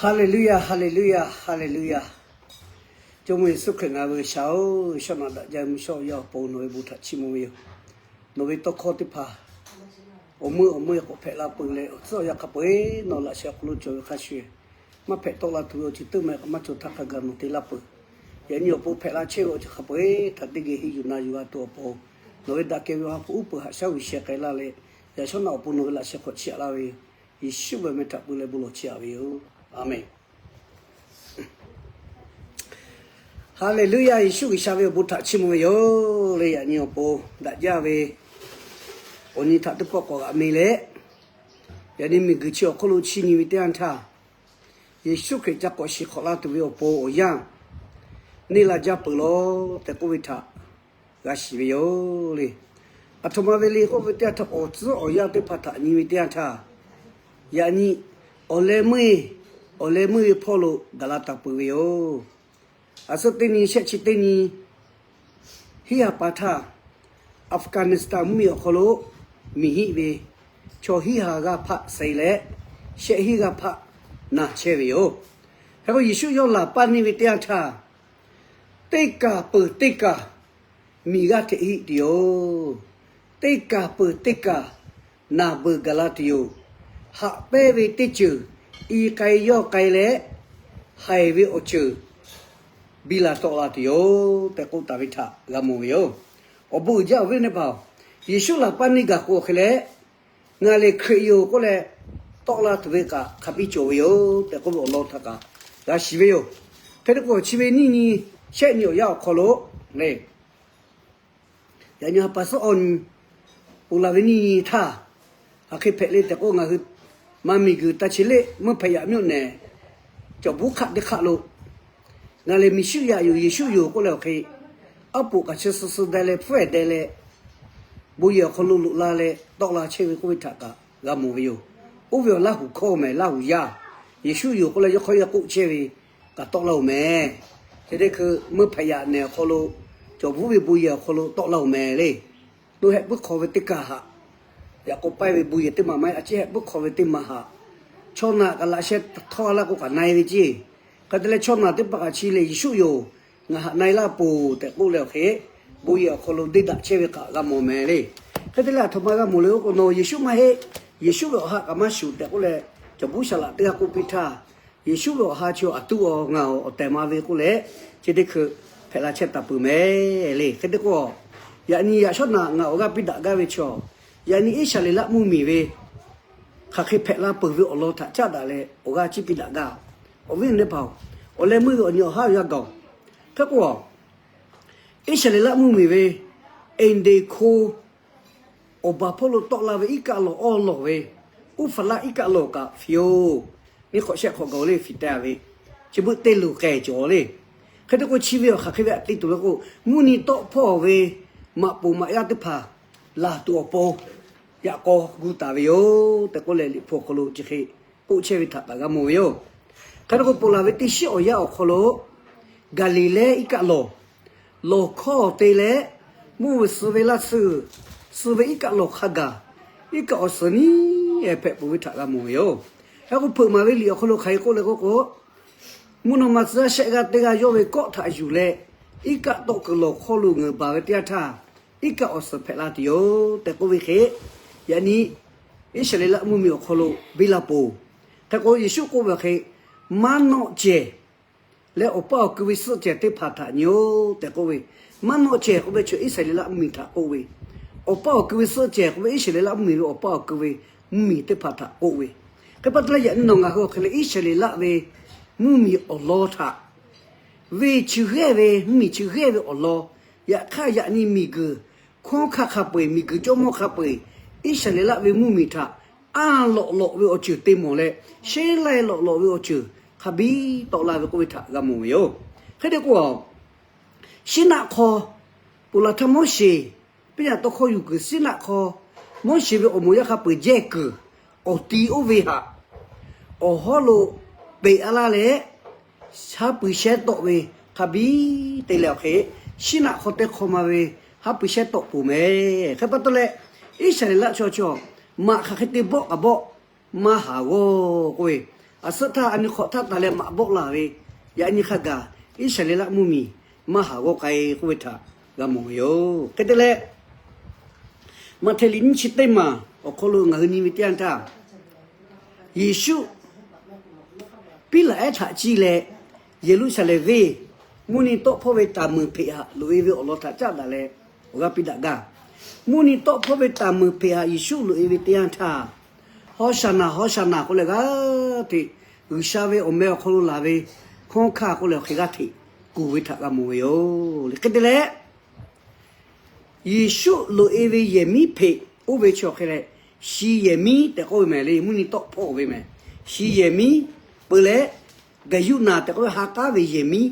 Haˍleˍluˇyaˬ, haˍleˍluˇyaˬ, haˍleˍluˇyaˬ. Jawˇmawˇ Yeˍsuˆ Hkriꞈ ngaˬ ve G'uiˬsha-oˬ, shawˉ naꞈ daꞈ jaˇ mvuhˇ shawˉ yaˇ awˬ pon nawˬ ve bon htaꞈ chiˇ mvuh ve yoˬ. Nawˬ ve tawˇ hkawˇ teˇ hpaˍ awˬ meuˇ awˬ meuˇ k'awꞈ hpehꞈ la peuˬ leh, awˬ tcuhˉ awˬ yanˇ hk'a peu-eˬ nawˬ laꞈ sheh awˬ hk'aw lo cawˬ ve hk'a shuˍ, maˇ hpehꞈ tawˆ la tuˬ ve awˬ ceuˬ teˇ maˬ kaꞈ maˇ cawˬ htaˇ hk'a gaˬ nawˬ te laˇ peuˬ. Yaꞈ nyi awˬ pon hpehꞈ la chehˇ ve awˬ ceuˬ hk'a peu-eˬ htaꞈ teˇ geh henˇ yuˬ na yuˬ g'a tuˬ awˬ pon, nawˬ ve daꞈ kehˬ ve awˬ ha hpu uˉ peunˍ haꞈ shaˉ g'uiˬ sheh k'ai laˇ leh, yaꞈ shawˉ naꞈ awˬ pon nawˬ ve laꞈ sheh hk'awꞈ chiˇ aꞈ laˇ ve yoˬ. Yeˍsuˆ ve awˬ meh htaꞈ pu leh bon lawˬ chiˇ aꞈ ve yoˬ. Aˍmenˍ. Haˍleˍluˇyaˬ, Yeˍsuˆ G'uiˬsha ve awˬ bon htaꞈ chiˇ mvuh ve yoˬ le. Yaꞈ nyi awˬ pon daꞈ jaˇ ve awˬ nyi htaꞈ teˇ pawˆ k'awꞈ g'aꞈ mi leh, yaꞈ nyi miˬguiˬ chi awˬ hk'oˆ lo chi nyi ve teˇ yanˇ htaˇ, Yeˍsuˆ Hkriꞈ ca k'awꞈ shiˍ hk'awꞈ la tuˬ ve awˬ pon awˬ yanˇ neˇ la jaˇ peuˬ law tehꞈ k'oˆ ve htaꞈ g'a shiˍ ve yoˬ le. Aˬ htoꞈ ma ve le k'oˆ ve teˇ yanˇ htaˇ, awˬ tcuhˉ awˬ yanˇ teˇ hpaˍ htaꞈ nyi ve teˇ yanˇ htaˇ, yaꞈ nyi awˬ leh meuˇ, awˬ leh meuˇ ve hpawˇ lo gaˬ la taˍ peuˬ ve yoˬ. Aˬ suhˉ teˇ nyi shehˆ chi teˇ nyi hiˉ ha pa htaˇ, Afghanistan mvuhˇmiˬ awˬ hk'aw lo miˬ hiˆ ve chaw hiˉ ha g'aˇ hpaˆ suh leh, shehˆ hiˉ g'aˇ hpaˆ na chehˇ ve yoˬ. Hk'e k'o, Yeˍsuˆ yawˇ laˬ paˇ neˇ ve teˇ yanˇ htaˇ, teˇ kaˬ peuˬ teˇ kaˬ miˬ g'aˇ hteꞈ hiˆ tuˬ yoˬ. Teˇ kaˬ peuˬ teˇ kaˬ naˬ beuˬ gaˬ la tuˬ yoˬ. Haꞈ pehnˇ ve teˇ ceuˬ i k'ai yawˇ k'ai leh, haiˬ ve awˬ ceuˬ biˇ la tawˆ la tuˬ yoˬ tehꞈ k'oˆ taˍ ve htaꞈ g'a mawˬ ve yoˬ. Awˬ bon uiˍ jaˇ awˬ viˉ awˬ nyi teˇ hpaˍ-oˬ, Yeˍsuˆ laˬ paˇ neˇ gaˬ k'o awˬ hk'e leh, ngaˬ lehˬ Hkriꞈ yoˬ k'oˆ leh tawˆ la tuˬ ve kaꞈ hk'a biˇ cawˬ ve yoˬ tehꞈ k'oˆ ve awˬ lawn htaꞈ kaꞈ g'a shiˍ ve yoˬ. Hk'e te k'o, chi ve neˇ nyi shehˆ nyi awˬ yanˇ awˬ hk'aw lo le, yaꞈ nyi ha pa suhˉ awˬ nyi ponˬ laˬ ve neˇ nyi htaˇ, hk'aˬ hk'e hpehꞈ le tehꞈ k'o, ngaˬ hui maˇ miˬguiˬ ta chi leˆ mvuhˇ hpehꞈ yaꞈ miˇ oˬ nehˬ, cawˬ buˉ hk'aˆ teˇ hk'aˆ lo ngaˬ lehˬ Yeˍsuˆ yaꞈ yoˬ, Yeˍsuˆ yoˬ k'oˆ leh awˬ hk'e, aˉ poꞈ kaꞈ chi suh suh deh leh hpfuhˇ ehˍ deh leh, bon yehˬ awˬ hk'aw lo loꞈ la leh tawˆ la chehˇ ve k'oˆ ve htaꞈ kaꞈ g'a mawˬ ve yoˬ. Oˇ ve awˬ Laˇhuˍ hkawˇ mehˍ, Laˇhuˍ yaˇ, Yeˍsuˆ yoˬ k'oˆ leh yawˇ hk'aw yaˇ k'oˆ chehˇ ve kaꞈ tawˆ la-oˬ mehˍ. Chi teˇ hkui mvuhˇ hpehꞈ yaꞈ nehˬ awˬ hk'aw lo, cawˬ buˉ ve bon yehˬ awˬ hk'aw lo tawˆ la-oˬ mehˍ le. Toˇ hehˆ puiˉ hk'aw ve teˇ kaˬ haꞈ, yaꞈ k'aw paiˇ ve bon yehˬ teˇ maˬ maˇ heˆ, a ciˉ hehˆ puiˉ hk'aw ve teˇ maˬ haꞈ, chaw naˬ kaꞈ laꞈ sheh htawˇ laˇ k'o kaꞈ na-e ve ceˇ. Hk'e te leh chaw naˬ teˇ hpaˍ kaꞈ chi lehˬ Yeˍsuˆ yoˬ, ngaˬ haꞈ na-e laˇ peuˬ tehꞈ k'oˆ leh awˬ hk'e, bon yehˬ awˬ hk'aw lo deˇ daꞈ chehˇ ve kaꞈ g'a mawˬ mehˍ le. Hk'e te leh aˬ htoꞈ ma g'a mawˬ le k'o, nawˬ Yeˍsuˆ maˇ heˆ, Yeˍsuˆ ve awˬ ha kaꞈ maˇ shuˍ tehꞈ k'oˆ leh, cawˬ buˉ shaˍ laꞈ teˇ g'aˇ k'oˆ piˇ htaˇ, Yeˍsuˆ ve awˬ ha chi awˬ tuˉ awˬ ngaˬ awˬ tehˬ ma ve k'oˆ leh, chi teˇ hkui hpehꞈ la chehˇ taˍ peuˬ mehˍ le. Hk'e te k'o, yaꞈ nyi yaꞈ shawˉ naꞈ ngaˬ awˬ g'aˇ piˇ daꞈ gaˇ ve chaw, yaꞈ nyi Iˉsaˍreˍlaˆ mvuhˇmiˬ ve hk'aˬ hk'e hpehꞈ la peuˬ ve awˬ lawn htaꞈ caˉ daꞈ leh awˬ g'aˇ chiˇ piˇ daꞈ gaˇ. Awˬ viˉ awˬ nyi teˇ hpaˍ-oˬ, awˬ leh meuˇ ve awˬ nyi awˬ haˉ awˬ yanˇ gaˬ-oˬ. Hk'e k'o, Iˉsaˍreˍlaˆ mvuhˇmiˬ ve Eˍdeˍkoˇ awˬ baˬ hpawˇ lo tawˆ la ve iˉ kaˆ lawˬ awˇ lawˬ ve, Uˉhpaˍraˆ iˉ kaˆ lawˬ kaꞈ fiˍ-oˬ, neˇ hk'awꞈ shehˆ hk'awꞈ gaˬ-oˬ le, fiˍ teh-a ve, chi beuꞈ te luˬ k'ehˬ cawˬ le. Hk'e te k'o, chi ve awˬ hk'aˬ hk'e ve aꞈ te tuˬ ve k'o, mvuhˇ nyi tawˆ hpawˇ ve maꞈ poˍ maꞈ yaˇ teˇ hpaˍ laˬ tuˬ awˬ pon yaꞈ k'aw gu taˍ ve yoˬ tehꞈ k'oˆ leh, Liꞈ hpu awˬ hk'aw lo chi hk'e k'oˆ chehˇ ve htaꞈ kaꞈ g'a mawˬ ve yoˬ. Hk'e te k'o, ponˬ laˬ ve teˇ shiˉ awˬ yanˇ awˬ hk'aw lo, Gaˍliˍlehˇ iˉ kaˆ lawˬ lawˬ hkawˇ te leh, mvuhˇ miˬ suh ve laˇ suhˍ, suh ve iˉ kaˆ lawˬ hk'a gaˬ, iˉ kaˆ awˬ suhˍ nyiˇ ehˍ hpehꞈ peuˬ ve htaꞈ g'a mawˬ ve yoˬ. Hk'e k'o, hpeuꞈ maˍ ve liꞈ awˬ hk'aw lo hk'aˬ hk'e k'oˆ le k'oˆ k'o, mvuhˇ naw ma tcuh yaˇ shehˆ g'aˇ teˇ g'aˇ yawˇ ve kawˆ htaꞈ yuˬ leh, iˉ kaˆ tawˆ kuiˬ lawˬ hkawˇ lo ngeuˍ baˬ ve teˇ yanˇ htaˇ, iˉ kaˆ awˬ suhˍ hpehꞈ la tuˬ yoˬ tehꞈ k'oˆ ve hk'e, yaꞈ nyi Iˉsaˍreˍlaˆ mvuhˇmiˬ awˬ hk'aw lo biˇ la peuˬ. Hk'e k'o, Yeˍsuˆ k'oˆ ve hk'e, maˇ nawˆ cehˬ leh awˬ paˇ awˬ ku ve suhˆ cehˬ teˇ hpaˍ htaꞈ nyi-oˬ tehꞈ k'oˆ ve, maˇ nawˆ cehˬ k'oˆ ve chi Iˉsaˍreˍlaˆ mvuhˇmiˬ htaꞈ k'oˆ ve, awˬ paˇ awˬ ku ve suhˆ cehˬ k'oˆ ve Iˉsaˍreˍlaˆ mvuhˇmiˬ ve awˬ paˇ awˬ ku ve mvuhˇmiˬ teˇ hpaˍ htaꞈ k'oˆ ve. Hk'e pa taw leh yaꞈ nyi nawˬ ngaˬ hui awˬ hk'e leh Iˉsaˍreˍlaˆ ve mvuhˇmiˬ awˬ lawn htaꞈ, venˇ chi g'ehˇ ve mvuhˇmiˬ chi g'ehˇ ve awˬ lawn, yaꞈ hk'aˇ yaꞈ nyi miˬguiˬ hkunˉ hawˉ hkanˇ hk'a peu-eˬ, miˬguiˬ jawˇmawˇ hk'a peu-eˬ, Iˉsaˍreˍlaˆ ve mvuhˇmiˬ htaꞈ anˇ lawꞈ lawꞈ ve awˬ ceuˬ te mawˬ leh, sheˉ lai lawꞈ lawꞈ ve awˬ ceuˬ hk'a biˇ tawˆ la ve k'oˆ ve htaꞈ g'a mawˬ ve yoˬ. Hk'e te k'o, Siˉnaˆ hk'aw ponˬ laˬ htaˇ Moˉseˍ, piˇ yaꞈ tawˇ hkawˇ yuˬ kuiˬ Siˉnaˆ hk'aw, Moˉseˍ ve awˬ moˍ yaˇ hk'a peu-eˬ jehˇ kuiˬ awˬ ti oˇ ve htaꞈ awˬ hawˉ lo peꞈ-a laˇ leh, haˉ pui shehˉ tawˆ ve hk'a biˇ te leh awˬ hk'e, shiˉ naꞈ hk'aw teˇ hk'aw ma ve haˉ pui shehˉ tawˆ poˬ mehˍ. Hk'e pa taw leh, Iˉsaˍreˍlaˆ chaw cawˬ maꞈ hk'aˬ hk'e te bawˆ k'aꞈ bawˆ maˇ haˍ g'awˇ k'oˆ ve, aˬ suhˉ htaˇ a nyi hk'awꞈ htaˇ taˍ leh maꞈ bawˆ la ve, yaꞈ nyi hk'a gaˬ Iˉsaˍreˍlaˆ mvuhˇmiˬ maˇ haˍ g'awˇ k'ai k'oˆ ve htaꞈ g'a mawˬ ve yoˬ. Hk'e te leh, Maꞈhtehˍ liꞈ nyiˇ chi teˇ maˬ awˬ hk'aw lo ngaˬ hui nyi ve teˇ yanˇ htaˇ, Yeˍsuˆ Piˉlaꞈ ehˉ htaꞈ ciˇ leh, Yeˍruˆsaˍlehnˍ venˇ mvuhˇ nyi tawˆ hpawˇ ve taˍ meunˍ hpeꞈ haꞈ loꞈ-e ve awˬ lawn htaꞈ caˉ daꞈ leh awˬ g'aˇ piˇ daꞈ gaˇ. Mvuhˇ nyi tawˆ hpawˇ ve taˍ meunˍ hpeꞈ haꞈ Yeˍsuˆ loꞈ-e ve teˇ yanˇ htaˇ, Hawˉshaˍnaˍ, Hawˉshaˍnaˍ k'oˆ leh g'aˇ hteꞈ, G'uiˬsha ve awˬ meh awˬ hk'aw lo laˬ ve hkawˉ hkanˇ k'oˆ leh awˬ hk'e g'aˇ hteꞈ kuˬ ve htaꞈ g'a mawˬ ve yoˬ. Hk'e te leh, Yeˍsuˆ loꞈ-e ve yehˬ miˉ hpeꞈ oˇ ve chi awˬ hk'e leh, shi yehˬ miˉ tehꞈ k'oˆ ve mehˍ le. Mvuhˇ nyi tawˆ hpawˇ ve mehˍ, shi yehˬ miˉ peuˬ leh, Gaˍyuˆnaˍ tehꞈ k'oˆ ve ha k'aˉ ve yehˬ miˉ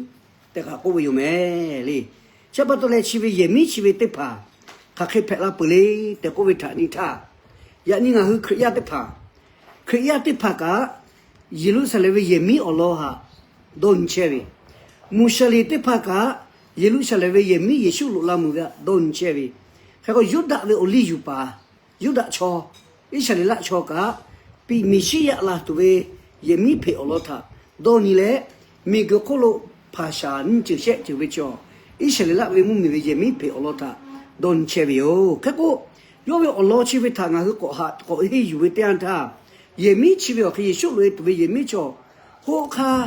tehꞈ kaꞈ k'oˆ ve yoˬ mehˍ le. Chi pa taw leh chi ve yehˬ miˉ chi ve teˇ hpaˍ hk'aˬ hk'e hpehꞈ la peuˬ le tehꞈ k'oˆ ve htaꞈ nyi htaˇ, yaꞈ nyi ngaˬ hui Hkriꞈ yaˇ teˇ hpaˍ, Hkriꞈ yaˇ teˇ hpaˍ kaꞈ Yeˍruˆsaˍlehnˍ ve yehˬ miˉ awˬ lawn htaꞈ dawˇ nyi chehˇ ve, Muˍshaˍlehnˍ teˇ hpaˍ kaꞈ Yeˍruˆsaˍlehnˍ ve yehˬ miˉ Yeˍsuˆ loꞈ la mvuhˬ ve htaꞈ dawˇ nyi chehˇ ve, hk'e k'o Yuˇdaꞈ ve awˬ liˇ yuˬ paˍ, Yuˇdaꞈ chaw, Iˉsaˍreˍlaˆ chaw kaꞈ, piˇ Meˍsiˉyaꞈ laˬ tuˬ ve yehˬ miˉ hpeꞈ awˬ lawn htaꞈ dawˇ nyi leh, miˬguiˬ hk'oˆ lo hpaˍ shaˍ nyiˇ ceuˬ shehˆ ceuˬ ve chaw, Iˉsaˍreˍlaˆ ve mvuhˇmiˬ ve yehˬ miˉ hpeꞈ awˬ lawn htaꞈ dawˇ nyi chehˇ ve yoˬ. Hk'e k'o, yawˇ ve awˬ lawn chi ve htaꞈ ngaˬ hui k'awꞈ haꞈ k'awꞈ henˇ yuˬ ve teˇ yanˇ htaˇ, yehˬ miˉ chi ve awˬ hk'e Yeˍsuˆ loꞈ-e tuˬ ve yehˬ miˉ chaw, hoˆ hk'aˇ,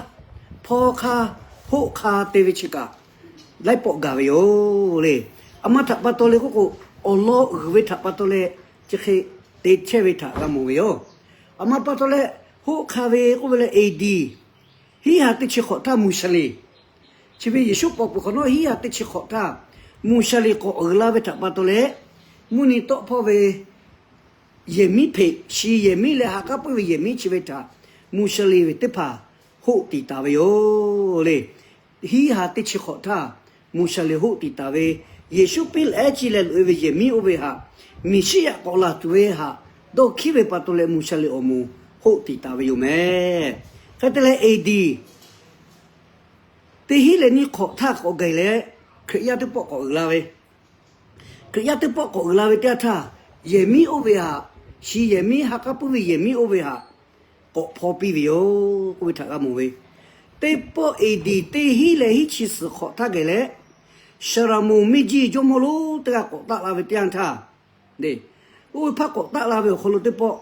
hpawˇ hk'aˇ, hoˆ hk'aˇ te ve chi kaꞈ laiˉ pawˆ gaˬ ve yoˬ le. A ma htaꞈ pa taw leh k'oˆ k'o, awˬ lawn uiˍ ve htaꞈ pa taw leh chi hk'e te chehˇ ve htaꞈ g'a mawˬ ve yoˬ. A ma pa taw leh, hoˆ hk'aˇ ve k'oˆ ve leh A D hiˉ ha teˇ chi hk'awꞈ htaˇ Muˍshaˍlehnˍ, chi ve Yeˍsuˆ paw peuˬ hk'awꞈ nawˉ hiˉ ha teˇ chi hk'awꞈ htaˇ Muˍshaˍlehnˍ k'awꞈ uiˍ la ve htaꞈ pa taw leh, mvuhˇ nyi tawˆ hpawˇ ve yehˬ miˉ hpeꞈ, shi yehˬ miˉ leh ha k'aˉ puiˉ ve yehˬ miˉ chi ve htaꞈ Muˍshaˍlehnˍ ve teˇ hpaˍ hoˆ tiˍ taˍ ve yoˬ le. Hiˉ ha teˇ chi hk'awꞈ htaˇ Muˍshaˍlehnˍ hoˆ tiˍ taˍ ve, Yeˍsuˆ piˉ laꞈ ehˉ ciˇ leh loꞈ-e ve yehˬ miˉ oˇ ve htaꞈ Meˍsiˉyaꞈ k'awꞈ laˬ tuˬ ve htaꞈ dawˇ hkiˉ ve pa taw leh Muˍshaˍlehnˍ awˬ moˍ hoˆ tiˍ taˍ ve yoˬ mehˍ. Hk'e te leh A D teˇ hinˉ leh nyiˇ hk'awꞈ htaˇ k'awꞈ gaˬ leh, Hkriꞈ yaˇ teˇ pawˆ k'awꞈ uiˍ la ve, Hkriꞈ yaˇ teˇ pawˆ k'awꞈ uiˍ la ve teˇ yanˇ htaˇ, yehˬ miˉ oˇ ve htaꞈ, shi yehˬ miˉ, ha k'aˉ puiˉ ve yehˬ miˉ oˇ ve htaꞈ k'awꞈ hpaw piˇ ve yoˬ k'oˆ ve htaꞈ g'a mawˬ ve. Teˇ pawˆ A D teˇ hinˉ leh hiˉ chi suhˍ hk'awꞈ htaˇ gaˬ leh, Shaˍlaˍmonˍ miˇ jiˇ jawˇmawˇ lonˉ teˇ g'aˇ k'awꞈ taˆ la ve teˇ yanˇ htaˇ, oˇ ve hpaˇ k'awꞈ taˆ la ve awˬ hk'aw lo teˇ pawˆ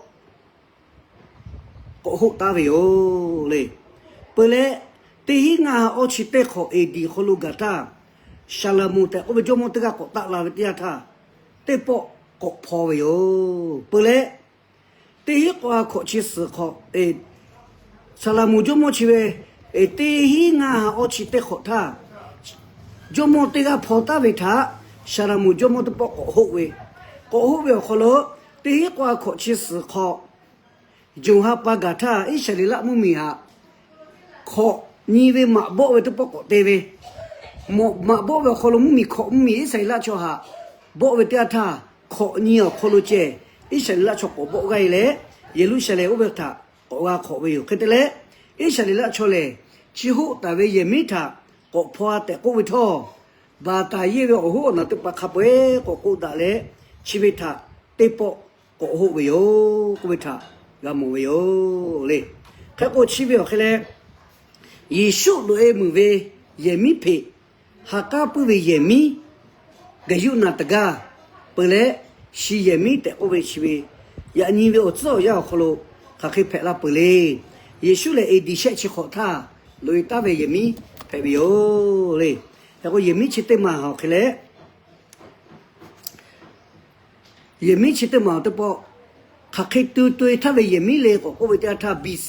k'awꞈ hoˆ taˍ ve yoˬ le. Peuˬ leh, teˇ hinˉ ngaˇ ha awˇ chi teˇ hk'awꞈ A D hk'aw lo gaˬ htaˇ, Shaˍlaˍmonˍ tehꞈ k'oˆ ve jawˇmawˇ teˇ g'aˇ k'awꞈ taˆ la ve teˇ yanˇ htaˇ, teˇ pawˆ k'awꞈ hpaw ve yoˬ. Peuˬ leh, teˇ hinˉ k'awˇ ha hkawꞈ chi suhˍ hk'awꞈ, Shaˍlaˍmonˍ jawˇmawˇ chi ve, teˇ hinˉ ngaˇ ha awˇ chi teˇ hk'awꞈ htaˇ, jawˇmawˇ teˇ g'aˇ hpaw taˍ ve htaꞈ Shaˍlaˍmonˍ jawˇmawˇ teˇ pawˆ k'awꞈ hoˆ ve, k'awꞈ hoˆ ve awˬ hk'aw lo, teˇ hinˉ k'awˇ ha hkawꞈ chi suhˍ hk'awꞈ, Joˬ ha pa gaˬ htaˇ Iˉsaˍreˍlaˆ mvuhˇmiˬ htaꞈ hkawꞈ nyi ve maꞈ bawˆ ve teˇ pawˆ k'awꞈ te ve, maꞈ bawˆ ve awˬ hk'aw lo mvuhˇmiˬ hkawꞈ, mvuhˇmiˬ Iˉsaˍreˍlaˆ chaw htaꞈ bawˆ ve teˇ yanˇ htaˇ, hkawꞈ nyi awˬ hk'aw lo ceh Iˉsaˍreˍlaˆ chaw k'awꞈ bawˆ g'aˇ e leh, Yeˍruˆsaˍlehnˍ oˇ ve htaꞈ k'awꞈ g'a hk'awꞈ ve yoˬ. Hk'e te leh, Iˉsaˍreˍlaˆ chaw lehˬ, chi hoˆ taˍ ve yehˬ miˉ htaꞈ k'awꞈ hpaw-a tehꞈ k'oˆ ve htawˇ, baˬ taˍ yeˇ ve awˬ hoˉ awˬ naˬ teˇ hpaˍ hk'a peu-eˬ k'awꞈ k'oˆ daꞈ leh, chi ve htaꞈ teˇ pawˆ k'awꞈ hoˆ ve yoˬ k'oˆ ve htaꞈ g'a mawˬ ve yoˬ le. Hk'e k'o chi ve awˬ hk'e leh, Yeˍsuˆ loꞈ-e meuˬ ve yehˬ miˉ hpeꞈ, ha k'aˉ puiˉ ve yehˬ miˉ, gaˬ yuˆ naˬ teˇ g'aˇ, peuˬ leh shi yehˬ miˉ tehꞈ k'oˆ ve chi ve, yaꞈ nyi ve awˬ tcuhˉ awˬ yanˇ awˬ hk'aw lo hk'aˬ hk'e hpehꞈ la peuˬ le. Yeˍsuˆ lehˬ A D shehˆ chi hk'awꞈ htaˇ loꞈ-e taˍ ve yehˬ miˉ hpehꞈ ve yoˬ le. Hk'e k'o yehˬ miˉ chi teˇ maˬ awˬ hk'e leh, yehˬ miˉ chi teˇ maˬ teˇ pawˆ, hk'aˬ hk'e tu tu-e htaˇ ve yehˬ miˉ le k'awꞈ k'oˆ ve teˇ yanˇ htaˇ B C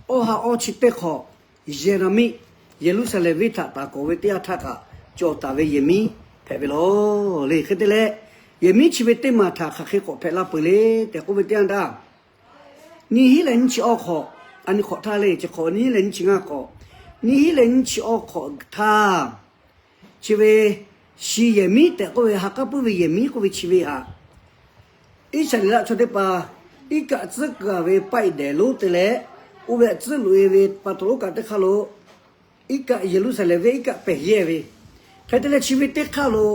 awˇ ha awˇ chi teˇ hk'awꞈ, Yeˍraˍmiˆ Yeˍruˆsaˍlehnˍ venˇ htaꞈ taˍ kawˍ ve teˇ yanˇ htaˇ kaꞈ cawˬ taˍ ve yehˬ miˉ hpehꞈ ve law le. Hk'e te leh, yehˬ miˉ chi ve teˇ maˬ htaꞈ hk'aˬ hk'e k'awꞈ hpehꞈ la peuˬ le tehꞈ k'oˆ ve teˇ yanˇ htaˇ, nyiˇ hinˉ leh nyiˇ chi awˇ hk'awꞈ, a nyi hk'awꞈ htaˇ le, chi hk'awꞈ nyiˇ hinˉ leh nyiˇ chi ngaˇ hk'awꞈ, nyiˇ hinˉ leh nyiˇ chi awˇ hk'awꞈ htaˇ, chi ve shi yehˬ miˉ tehꞈ k'oˆ ve ha k'aˉ puiˉ ve yehˬ miˉ k'oˆ ve chi ve htaꞈ Iˉsaˍreˍlaˆ chaw teˇ hpaˍ iˉ kaˆ tcuhˉ kuiˬ-a ve paˆ-e dehˍ lonˉ te leh, oˇ ve tcuhˉ loꞈ-e ve pa taw lonˉ kaꞈ teˇ hk'aˇ lo iˉ kaˆ Yeˍruˆsaˍlehnˍ venˇ iˉ kaˆ pehˬ yehˇ ve, hk'e te leh chi ve teˇ hk'aˇ lo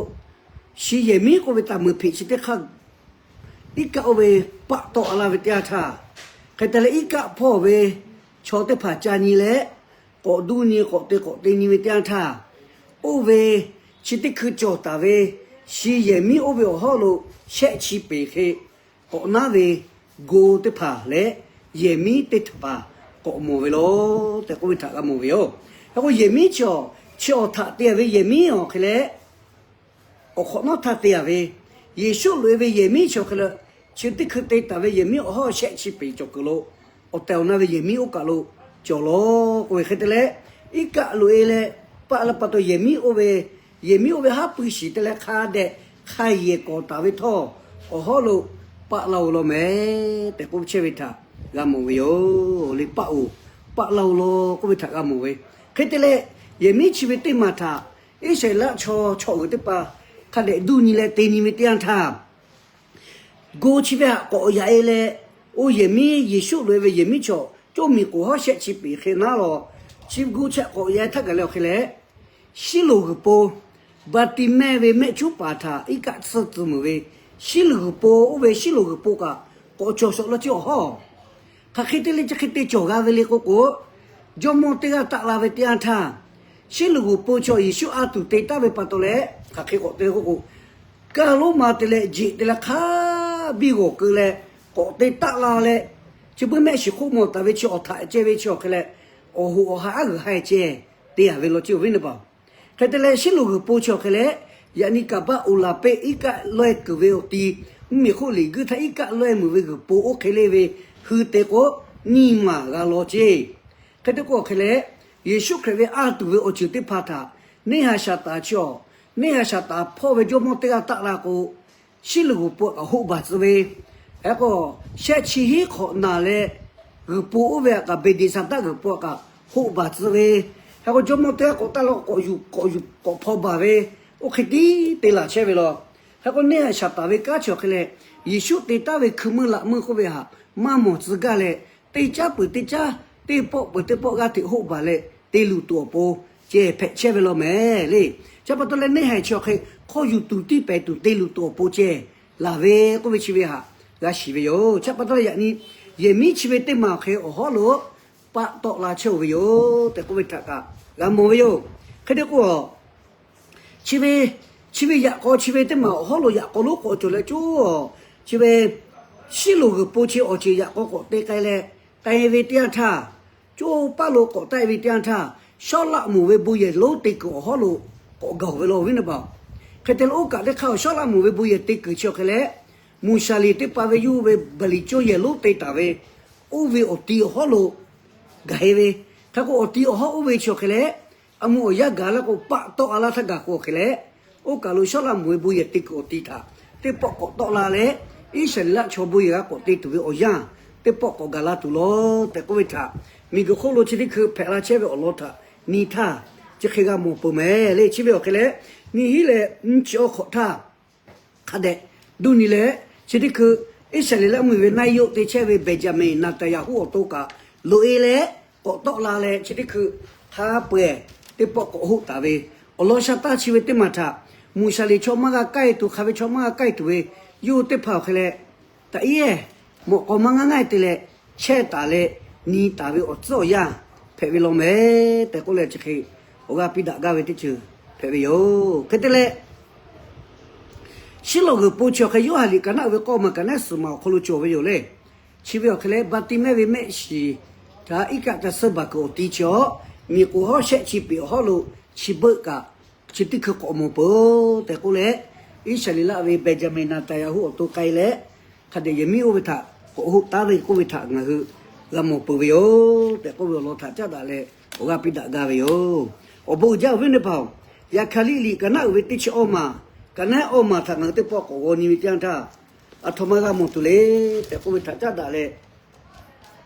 shi yehˬ miˉ k'oˆ ve taˍ meuˍ hpeꞈ chi teˇ hk'aˇ iˉ kaˆ oˇ ve paˆ tawˆ la ve teˇ yanˇ htaˇ, hk'e te leh iˉ kaˆ hpawˇ ve chaw teˇ hpaˍ ca nyi leh, k'awꞈ duˇ nyi k'awꞈ te k'awꞈ te nyi ve teˇ yanˇ htaˇ, oˇ ve chi teˇ hkui cawˬ taˍ ve shi yehˬ miˉ oˇ ve awˬ hawˉ lo shehˆ chi peˍ hk'e k'awꞈ naˉ ve go teˇ hpaˍ leh yehˬ miˉ teˇ hpaˍ k'awꞈ mawˬ ve law tehꞈ k'oˆ ve htaꞈ g'a mawˬ ve yoˬ. Hk'e k'o yehˬ miˉ chi awˬ, chi awˬ htaꞈ te-a ve yehˬ miˉ awˬ hk'e leh, awˬ hk'awꞈ nawˉ htaˇ te-a ve, Yeˍsuˆ loꞈ-e ve yehˬ miˉ chi awˬ hk'e leh, chi teˇ hkui te taˍ ve yehˬ miˉ awˬ hawˉ shehˆ chi peˍ cawˬ kuiˬ lo, awˬ tehˬ awˬ na ve yehˬ miˉ oˇ kaˬ lo cawˬ law k'oˆ ve hk'e te leh, iˉ kaˆ loꞈ-e leh paˆ la pa taw yehˬ miˉ oˇ ve, yehˬ miˉ oˇ ve haˉ pui shiˍ te leh hk'a dehꞈ hk'a yehˬ kawˍ taˍ ve htawˇ, awˬ hawˉ lo paˆ laˇ-oˬ law mehˍ tehꞈ k'oˆ chehˇ ve htaꞈ g'a mawˬ ve yoˬ. Le paˆ-oˬ, paˆ laˇ-oˬ law k'oˆ ve htaꞈ g'a mawˬ ve. Hk'e te leh, yehˬ miˉ chi ve teˇ maˬ htaꞈ Iˉsaˍreˍlaˆ chaw chaw uiˍ teˇ hpaˍ hk'a dehꞈ duˇ nyi leh te nyi ve teˇ yanˇ htaˇ, go chi ve htaꞈ k'awꞈ yaꞈ-e leh, oˇ yehˬ miˉ Yeˍsuˆ loꞈ-e ve yehˬ miˉ chaw cawˇ miˬ k'oˍ hawˉ shehˆ chi peˍ hk'e naˉ law, chi ve go chi htaꞈ k'awꞈ yaꞈ-e htaˇ gaˬ leh awˬ hk'e leh, Shiˉloˍ g'uiˬ po Baˍtiˍmehˇ ve mehˆ cuˉ paˍ htaꞈ iˉ kaˆ tsuhˇ tcuh meuˍ ve, Shiˉloˍ g'uiˬ po oˇ ve Shiˉloˍ g'uiˬ po kaꞈ k'awꞈ cawˬ shawˍ law ceˇ awˬ hawˉ, hk'aˬ hk'e te leh chi hk'e te cawˬ g'a ve le k'o k'o, jawˇmawˇ teˇ g'aˇ taˆ la ve teˇ yanˇ htaˇ, Shiˉloˍ g'uiˬ po chaw Yeˍsuˆ a tuˬ te taˍ ve pa taw leh hk'aˬ hk'e k'awꞈ te k'oˆ k'o, kaˇ lonˉ ma te leh jeꞈ te leh hk'a biˇ g'awˬ keu leh k'awꞈ te taˆ la leh, chi beuꞈ mehˆ shiˍ hk'oˆ mawˬ taˍ ve chi awˬ htaꞈ ceh ve chi awˬ hk'e leh, awˬ hoꞈ awˬ ha aˉ g'uiˬ ha ceh te-a ve law ceˇ awˬ viˉ awˬ nyi paˍ. Hk'e te leh Shiˉloˍ g'uiˬ po chi awˬ hk'e leh, yaꞈ nyi kaˍ baˆ oˍ laˍ peˆ iˉ kaˆ lawehˇ kuiˬ ve awˬ ti, mvuhˇmiˬ hk'oˆ liꞈ guiˇ htaˇ iˉ kaˆ lawehˇ meuˍ ve g'uiˬ po oˇ hk'e le ve hui te k'o, nyiˇ maˬ g'a law ceˇ. Hk'e te k'o awˬ hk'e leh, Yeˍsuˆ Hkriꞈ ve a tuˬ ve awˬ ceuˬ teˇ hpaˍ htaꞈ neˇ haiˬ Saˍtanˍ chi awˬ, neˇ haiˬ Saˍtanˍ hpawˇ ve jawˇmawˇ teˇ g'aˇ taˆ la k'o, Shiˉloˍ g'uiˬ po kaꞈ hoˆ baˬ tcuh ve, hk'e k'o, shehˆ chi hiˉ hk'awꞈ naˬ leh, g'uiˬ po oˇ ve htaꞈ kaꞈ Beˍdeˍsaˍdaˆ g'uiˬ po htaꞈ kaꞈ hoˆ baˬ tcuh ve, hk'e k'o jawˇmawˇ teˇ g'aˇ k'awꞈ taˆ la k'awꞈ yuˬ k'awꞈ yuˬ k'awꞈ hpaw baˬ ve, oˇ hk'e tiˉ te laˬ chehˇ ve law. Hk'e k'o neˇ haiˬ Saˍtanˍ ve kanˉ chi awˬ hk'e leh, Yeˍsuˆ te taˍ ve hkui meuˇ laꞈ meuˇ k'oˆ ve htaꞈ maˇ mawˬ tcuh gaˇ leh, teˇ caˉ peuˬ teˇ caˉ, teˇ pawˆ peuˬ teˇ pawˆ g'aˇ hteꞈ hoˆ baˬ leh te luˬ tuˬ awˬ pon ceh hpehꞈ chehˇ ve law mehˍ le. Chi pa taw leh neˇ haiˬ chi awˬ hk'e hk'aw yuˬ tuˬ tiˉ pehˍ tuˬ te luˬ tuˬ awˬ pon ceh laˬ ve k'oˆ ve chi ve htaꞈ g'a shiˍ ve yoˬ. Chi pa taw leh yaꞈ nyi yehˬ miˉ chi ve teˇ maˬ awˬ hk'e awˬ hawˉ lo paˆ tawˆ la chehˇ-oˬ ve yoˬ tehꞈ k'oˆ ve htaꞈ kaꞈ g'a mawˬ ve yoˬ. Hk'e te k'o, chi ve, chi ve yaꞈ k'aw chi ve teˇ maˬ awˬ hawˉ lo yaꞈ k'aw lonˉ k'awꞈ cawˬ leh coˇ, chi ve Shiˉloˍ g'uiˬ po chi awˬ ceuˬ yaꞈ k'aw k'awꞈ te k'ai leh, k'ai ve teˇ yanˇ htaˇ, coˇ paˇ lo k'awꞈ taˆ ve teˇ yanˇ htaˇ, Sawˉlaꞈmonˍ ve bon yehˬ lonˉ te kuiˬ awˬ hawˉ lo k'awꞈ gaˬ-oˬ ve law awˬ viˉ awˬ nyi paˍ. Hk'e te leh oˇ kaꞈ teˇ hk'aˇ Sawˉlaꞈmonˍ ve bon yehˬ te kuiˬ chi awˬ hk'e leh, Moˍsaˍleˍ teˇ pa ve yawˇ hui ve baˬ liꞈ cawˇ yehˬ lonˉ te taˍ ve, oˇ ve awˬ ti awˬ hawˉ lo gaˬ-e ve. Hk'e k'o awˬ ti awˬ hawˉ oˇ ve chi awˬ hk'e leh, a mvuh awˬ yanˇ gaˬ la k'o paˆ tawˆ a laˇ htaˇ gaˬ k'o awˬ hk'e leh, oˇ kaˬ lo Sawˉlaꞈmonˍ ve bon yehˬ te kuiˬ awˬ ti htaꞈ teˇ pawˆ k'awꞈ tawˆ la leh, Iˉsaˍreˍlaˆ chaw bon yehˬ g'a k'awꞈ te tuˬ ve awˬ yanˇ teˇ pawˆ k'awꞈ gaˬ la tuˬ law tehꞈ k'oˆ ve htaꞈ miˬguiˬ hk'oˆ lo chi teˇ hkui hpehꞈ la chehˇ ve awˬ lawn htaꞈ nyi htaˇ, chi hk'e g'a mawˬ peuˬ mehˍ le. Chi ve awˬ hk'e leh, nyiˇ hinˉ leh nyiˇ chi awˬ hk'awꞈ htaˇ hk'a dehꞈ duˇ nyi leh, chi teˇ hkui Iˉsaˍreˍlaˆ mvuhˇmiˬ ve naˆ yoˆ te chehˇ ve Beˍjaˍmenˍ Naˍtaˍyaˍhuˆ awˬ to kaꞈ loꞈ-e leh k'awꞈ tawˆ la leh, chi teˇ hkui hk'a peu-eˬ teˇ pawˆ k'awꞈ hoˆ taˍ ve awˬ lawn sha taˇ chi ve teˇ maˬ htaꞈ Moˍsaˍleˍ chaw maˇ g'a k'ai tuˬ, hk'aˬ ve chaw maˇ g'a k'ai tuˬ ve yawˇ hui teˇ hpaˍ awˬ hk'e leh, taꞈ iˉ-ehˍ mawꞈ k'aw maˇ ngaˇ ngaˇ te leh chehˇ taˍ leh nyi taˍ ve awˬ tcuhˉ awˬ yanˇ hpehꞈ ve law mehˍ tehꞈ k'oˆ leh, chi hk'e awˬ g'aˇ piˇ daꞈ gaˇ ve teˇ ceuˬ hpehꞈ ve yoˬ. Hk'e te leh, Shiˉloˍ g'uiˬ po chi awˬ hk'e Yoˇhanˬ liꞈ kaꞈ naˆ uiˍ ve k'awˇ maˬ kaꞈ naˆ suhˍ maˬ awˬ hk'aw lo cawˬ ve yoˬ le. Chi ve awˬ hk'e leh Baˍtiˆmehˇ ve mehˆ shiˍ htaꞈ iˉ kaˆ ca suhˇ baˬ kuiˬ awˬ ti chi awˬ, miˬ k'oˍ hawˉ shehˆ chi peˍ awˬ hawˉ lo chi beuꞈ kaꞈ chi teˇ hkui k'awꞈ mawˬ peuˬ tehꞈ k'oˆ leh, Iˉsaˍreˍlaˆ ve Beˍjaˍmenˍ Naˍtaˍyaˍhuˆ awˬ to k'ai leh, hk'a dehꞈ yehˬ miˉ oˇ ve htaꞈ k'awꞈ hoˆ taˉ ve k'oˆ ve htaꞈ ngaˬ hui g'a mawˬ peuˬ ve yoˬ tehꞈ k'oˆ ve awˬ lawn htaꞈ caˉ daꞈ leh awˬ g'aˇ piˇ daꞈ gaˇ ve yoˬ. Awˬ bon uiˍ jaˇ awˬ viˉ awˬ nyi paˍ-oˬ, Yaˍhkaˍriˆ liꞈ kaꞈ naˆ uiˍ ve teˇ chi awˇ maˬ, kaꞈ naˆ awˇ maˬ htaꞈ ngaˬ hui teˇ pawˆ k'awꞈ g'aw nyi ve teˇ yanˇ htaˇ, aˬ htoꞈ ma g'a mawˬ tuˬ le tehꞈ k'oˆ ve htaꞈ caˉ daꞈ leh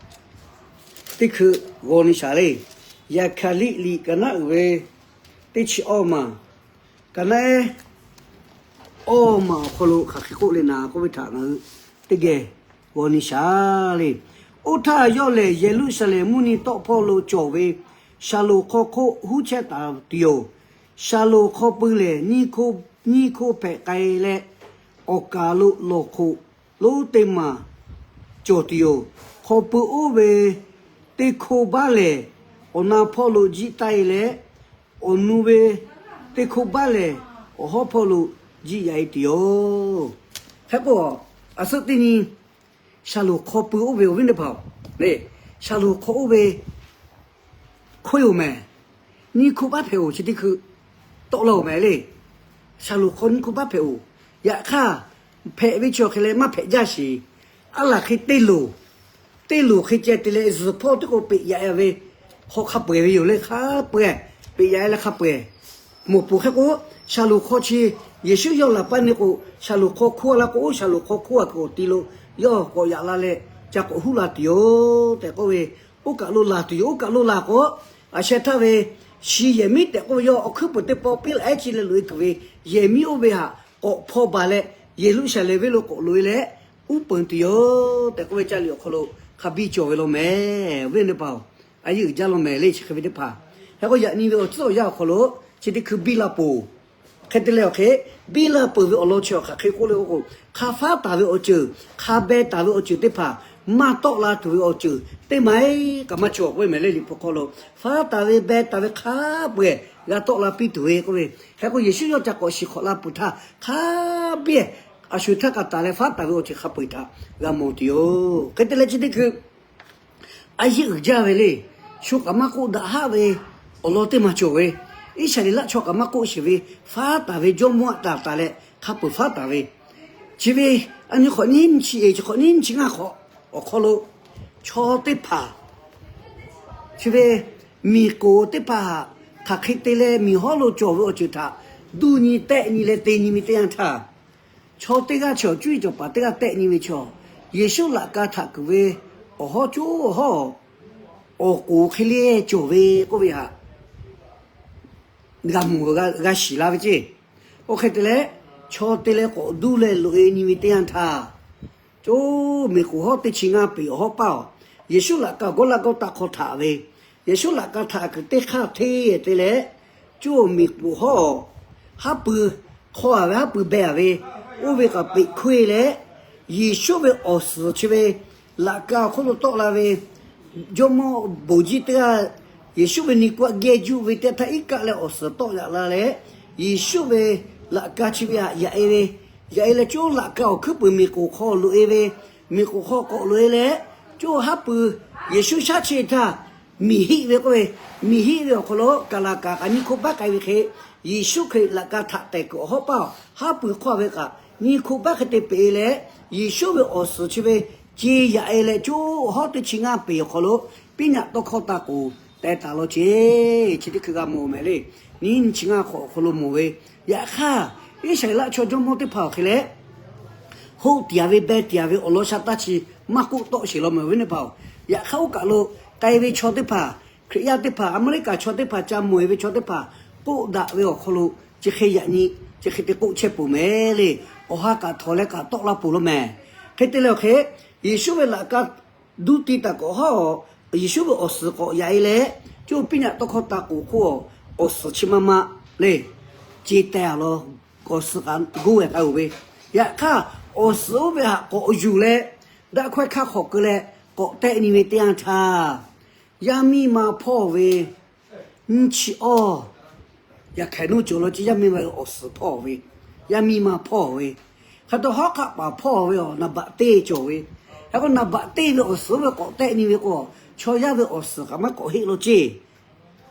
teˇ hkui g'aw nyi shaˍ le. Yaˍhkaˍriˆ liꞈ kaꞈ naˆ uiˍ ve teˇ chi awˇ maˬ, kaꞈ naˆ awˇ maˬ awˬ hk'aw lo hk'aˬ hk'e k'oˆ le naˍ k'oˆ ve htaꞈ ngaˬ hui teˇ geh g'aw nyi shaˍ le. Oˇ htaˇ yawˇ lehˬ Yeˍruˆsaˍlehnˍ mvuhˇ nyi tawˆ hpawˇ lo cawˬ ve Shaˍlonˍ hk'aw hk'oˆ huˉ chehˇ taˍ tuˬ yoˬ. Shaˍlonˍ hk'aw pui lehˬ, nyiˇ hkoˇ hpehꞈ k'ai leh, awˬ kaˍ lo lawˬ hk'oꞈ lonˉ teˇ maˬ cawˬ tuˬ yoˬ. Hk'aw pui oˇ ve teˇ hkoˇ baˆ lehˬ, awˬ na hpawˇ lo jiˆ taˆ e leh, awˬ nu ve teˇ hkoˇ baˆ lehˬ, awˬ hawˉ hpawˇ lo jiˆ yaꞈ e tuˬ yoˬ. Hk'e k'o, a suhˉ teˇ nyi, shaˍlonˍ hk'aw pui oˇ ve awˬ viˉ teˇ hpaˍ-oˬ, shaˍlonˍ hk'aw oˇ ve hkoˇ-oˬ mehˍ. Nyiˇ hkoˇ baˆ hpehꞈ-oˬ, chi teˇ hkui tawˆ la-oˬ mehˍ le. Shaˍlonˍ hk'aw nyiˇ hkoˇ baˆ hpehꞈ-oˬ. Yaꞈ hk'aˇ, hpehꞈ ve chi awˬ hk'e leh maˇ hpehꞈ jaˇ sheˍ. Aˉ laˬ hk'e teˇ loˍ, teˇ loˍ hk'e ceh te leh zuhˬ hpawˇ teˇ k'o peꞈ yaꞈ e ve hk'aw hk'a peu-eˬ ve yoˬ le. Hk'a peu-eˬ, peꞈ yaꞈ e leh hk'a peu-eˬ. Mawˬ poˬ hk'e k'o, shaˍlonˍ hk'aw chi Yeˍsuˆ yawˇ laˬ paˇ ne k'o, shaˍlonˍ hk'aw hkoˇ a la k'o, shaˍlonˍ hk'aw hkoˇ a kuiˬ awˬ ti lo yawˇ k'awꞈ yaꞈ la leh ca k'awꞈ huˉ la tuˬ yoˬ tehꞈ k'oˆ ve, oˇ kaˬ lo laˬ tuˬ yoˬ. Oˇ kaˬ lo laˬ k'o, a sheh htaˇ ve shi yehˬ miˉ tehꞈ k'oˆ ve yawˇ awˬ hkuiˉ peuˬ teˇ pawˆ piˇ laꞈ ehˉ chi leh loꞈ e tuˬ ve yehˬ miˉ oˇ ve htaꞈ k'awꞈ hpaw baˬ leh, Yeˍruˆsaˍlehnˍ venˇ lo k'awꞈ loꞈ e leh uˉ peunˍ tuˬ yoˬ tehꞈ k'oˆ ve caˇ liꞈ awˬ hk'aw lo hk'a biˇ cawˬ ve law mehˍ. Awˬ viˉ awˬ nyi teˇ hpaˍ-oˬ, a yeˇ uiˍ jaˇ law mehˍ le. Chi hk'e ve teˇ hpaˍ hk'e k'o, yaꞈ nyi ve awˬ tcuhˉ awˬ yanˇ awˬ hk'aw lo chi teˇ hkui biˇ la peuˬ. Hk'e te leh awˬ hk'e, biˇ la peuˬ ve awˬ lawn chi awˬ hk'aˬ hk'e k'oˆ le k'oˆ k'o, hk'a faˉ taˍ ve awˬ ceuˬ, hk'a beh taˍ ve awˬ ceuˬ teˇ hpaˍ maˇ tawˆ la tuˬ ve awˬ ceuˬ teˇ maˬ-e kaꞈ maˇ cawˬ k'oˆ ve mehˍ le. Liꞈ hpu hk'aw lo faˉ taˍ ve, beh taˍ ve hk'a peu-eˬ g'a tawˆ la piˇ tuˬ ve k'oˆ ve. Hk'e k'o, Yeˍsuˆ yawˇ ca k'awꞈ shiˍ hk'awꞈ la peuˬ htaˇ, hk'a biˇ a shu htaˇ k'a taˍ leh faˉ taˍ ve awˬ ceuˬ hk'a peu-eˬ htaꞈ g'a mawˬ tuˬ yoˬ. Hk'e te leh chi teˇ hkui a yeˇ uiˍ jaˇ ve le. Shu kaꞈ maˇ k'oˆ, daꞈ haˆ ve awˬ lawn teˇ maˬ cawˬ ve, Iˉsaˍreˍlaˆ chaw kaꞈ maˇ k'oˆ sheˍ ve, faˉ taˍ ve Jawˇmawˇ aꞈ taˍ taˍ leh hk'a peu-eˬ faˉ taˍ ve, chi ve a nyi hk'awꞈ nyiˇ chi e chi hk'awꞈ nyiˇ chi ngaˇ hk'awꞈ awˬ hk'aw lo chaw teˇ hpaˍ chi ve miˬ k'oˍ teˇ hpaˍ htaꞈ hk'aˬ hk'e te leh miˬ hawˉ lo cawˬ ve awˬ ceuˬ htaꞈ duˇ nyi tehˆ nyi leh te nyi ve teˇ yanˇ htaˇ, chaw teˇ g'aˇ chi awˬ cuˇ yiˍ cawˬ paˍ teˇ g'aˇ tehˆ nyi ve chaw, Yeˍsuˆ laꞈ ka htaꞈ kuiˬ ve awˬ hawˉ coˇ awˬ hawˉ awˬ k'oˍ hk'e le cawˬ ve k'oˆ ve htaꞈ g'a mawˬ g'a shiˍ la ve ceˇ. Oˇ hk'e te leh, chaw te leh k'awꞈ duˇ leh loꞈ e nyi ve teˇ yanˇ htaˇ, coˇ miˬ k'oˍ hawˉ teˇ chi ngaˇ peˍ awˬ hawˉ paˇ-oˬ, Yeˍsuˆ laꞈ ka Gawˇlaˆ gawˇ taˆ hk'aw htaꞈ ve, Yeˍsuˆ laꞈ ka htaꞈ kuiˬ teˇ hk'aˇ hteˇ te leh, coˇ miˬ k'oˍ hawˉ haˉ pui hk'aw a ve, haˉ pui beh a ve, oˇ ve kaꞈ peꞈ hkoˇ e leh, Yeˍsuˆ ve awˬ suhˍ chi ve laꞈ ka awˬ hk'oˆ lo tawˆ la ve, jawˇmawˇ bon jiˇ teˇ g'aˇ Yeˍsuˆ ve nyi k'oˆ geh juˆ ve teˇ htaˇ iˉ kaˆ leh awˬ suhˍ tawˆ yaꞈ la leh, Yeˍsuˆ ve laꞈ ka chi ve htaꞈ yaꞈ e ve, yaꞈ e leh coˇ laꞈ ka awˬ hkuiˉ peuˬ miˬ k'oˍ hk'aw loꞈ e ve, miˬ k'oˍ hk'aw k'awꞈ loꞈ e leh, coˇ haˉ pui Yeˍsuˆ shaˉ chi htaˇ miˬ hiˆ ve k'oˆ ve, miˬ hiˆ ve awˬ hk'aw lo kaˍ laˍ kaꞈ kaꞈ nyiˇ hkoˇ baˆ k'ai ve hk'e, Yeˍsuˆ Hkriꞈ laꞈ ka htaꞈ tehˬ kuiˬ awˬ hawˉ paˇ-oˬ, haˉ pui hk'aw a ve kaꞈ nyiˇ hkoˇ baˆ hk'e te peꞈ e leh, Yeˍsuˆ ve awˬ suhˍ chi ve ce yaꞈ e leh coˇ awˬ hawˉ teˇ chi ngaˇ peˍ awˬ hk'aw lo piˇ nyaꞈ tawˇ hkawˇ taˇ k'oˍ teh taˍ law ceˇ. Chi teˇ hkui g'a mawˬ mehˍ le. Nyiˇ chi ngaˇ hk'awꞈ awˬ hk'aw lo mawˬ ve, yaꞈ hk'aˇ Iˉsaˍreˍlaˆ chaw jawˇmawˇ teˇ hpaˍ awˬ hk'e leh, hoˆ tiˍ a ve beh tiˍ a ve awˬ lawn sha taˇ chi maˇ k'oˆ tawˆ sheˍ law mehˍ awˬ viˉ teˇ hpaˍ-oˬ. Yaꞈ hk'aˇ oˇ kaˬ lo k'ai ve chaw teˇ hpaˍ, Hkriꞈ yaˇ teˇ hpaˍ, Aˍmeˍriˆkaˍ chaw teˇ hpaˍ, ca mawˬ e ve chaw teˇ hpaˍ k'oˆ daꞈ ve awˬ hk'aw lo chi hk'e yaꞈ nyi, chi hk'e te k'oˆ chehˇ peuˬ mehˍ le. Awˬ ha kaꞈ htawnˍ leh kaꞈ tawˆ la peuˬ law mehˍ. Hk'e te leh awˬ hk'e, Yeˍsuˆ ve laꞈ ka duˇ ti taˍ k'awꞈ hawˉ, Yeˍsuˆ ve awˬ suhˍ k'awꞈ yaꞈ e leh, coˇ piˇ nyaꞈ tawˇ hkawˇ taˇ k'oˍ hk'oˆ, awˬ suhˍ chi ma ma le, ce teh a law, awˬ suhˍ kaꞈ goˇ ve k'ai-oˬ ve. Yaꞈ hk'aˇ, awˬ suhˍ oˇ ve htaꞈ k'awꞈ yuˬ leh, daꞈ hkawehˇ hk'aˇ hk'awꞈ keu leh k'awꞈ tehˆ nyi ve teˇ yanˇ htaˇ, yaˇ miˇ ma hpawˇ ve nyiˇ chi awˇ yaꞈ hk'aˬ nuˇ cawˬ law ceˇ. Yaˇ miˇ ma ve awˬ suhˍ hpawˇ ve, yaˇ miˇ ma hpawˇ ve, hk'e te hawˉ hk'aˆ paˍ hpawˇ ve awˬ naˍ baꞈ teˇ cawˬ ve. Hk'e k'o, naˍ baꞈ teˇ ve awˬ suhˍ oˇ ve k'awꞈ tehˆ nyi ve k'o, chaw yaˇ ve awˬ suhˍ kaꞈ maˇ k'awꞈ heˆ law ceˇ.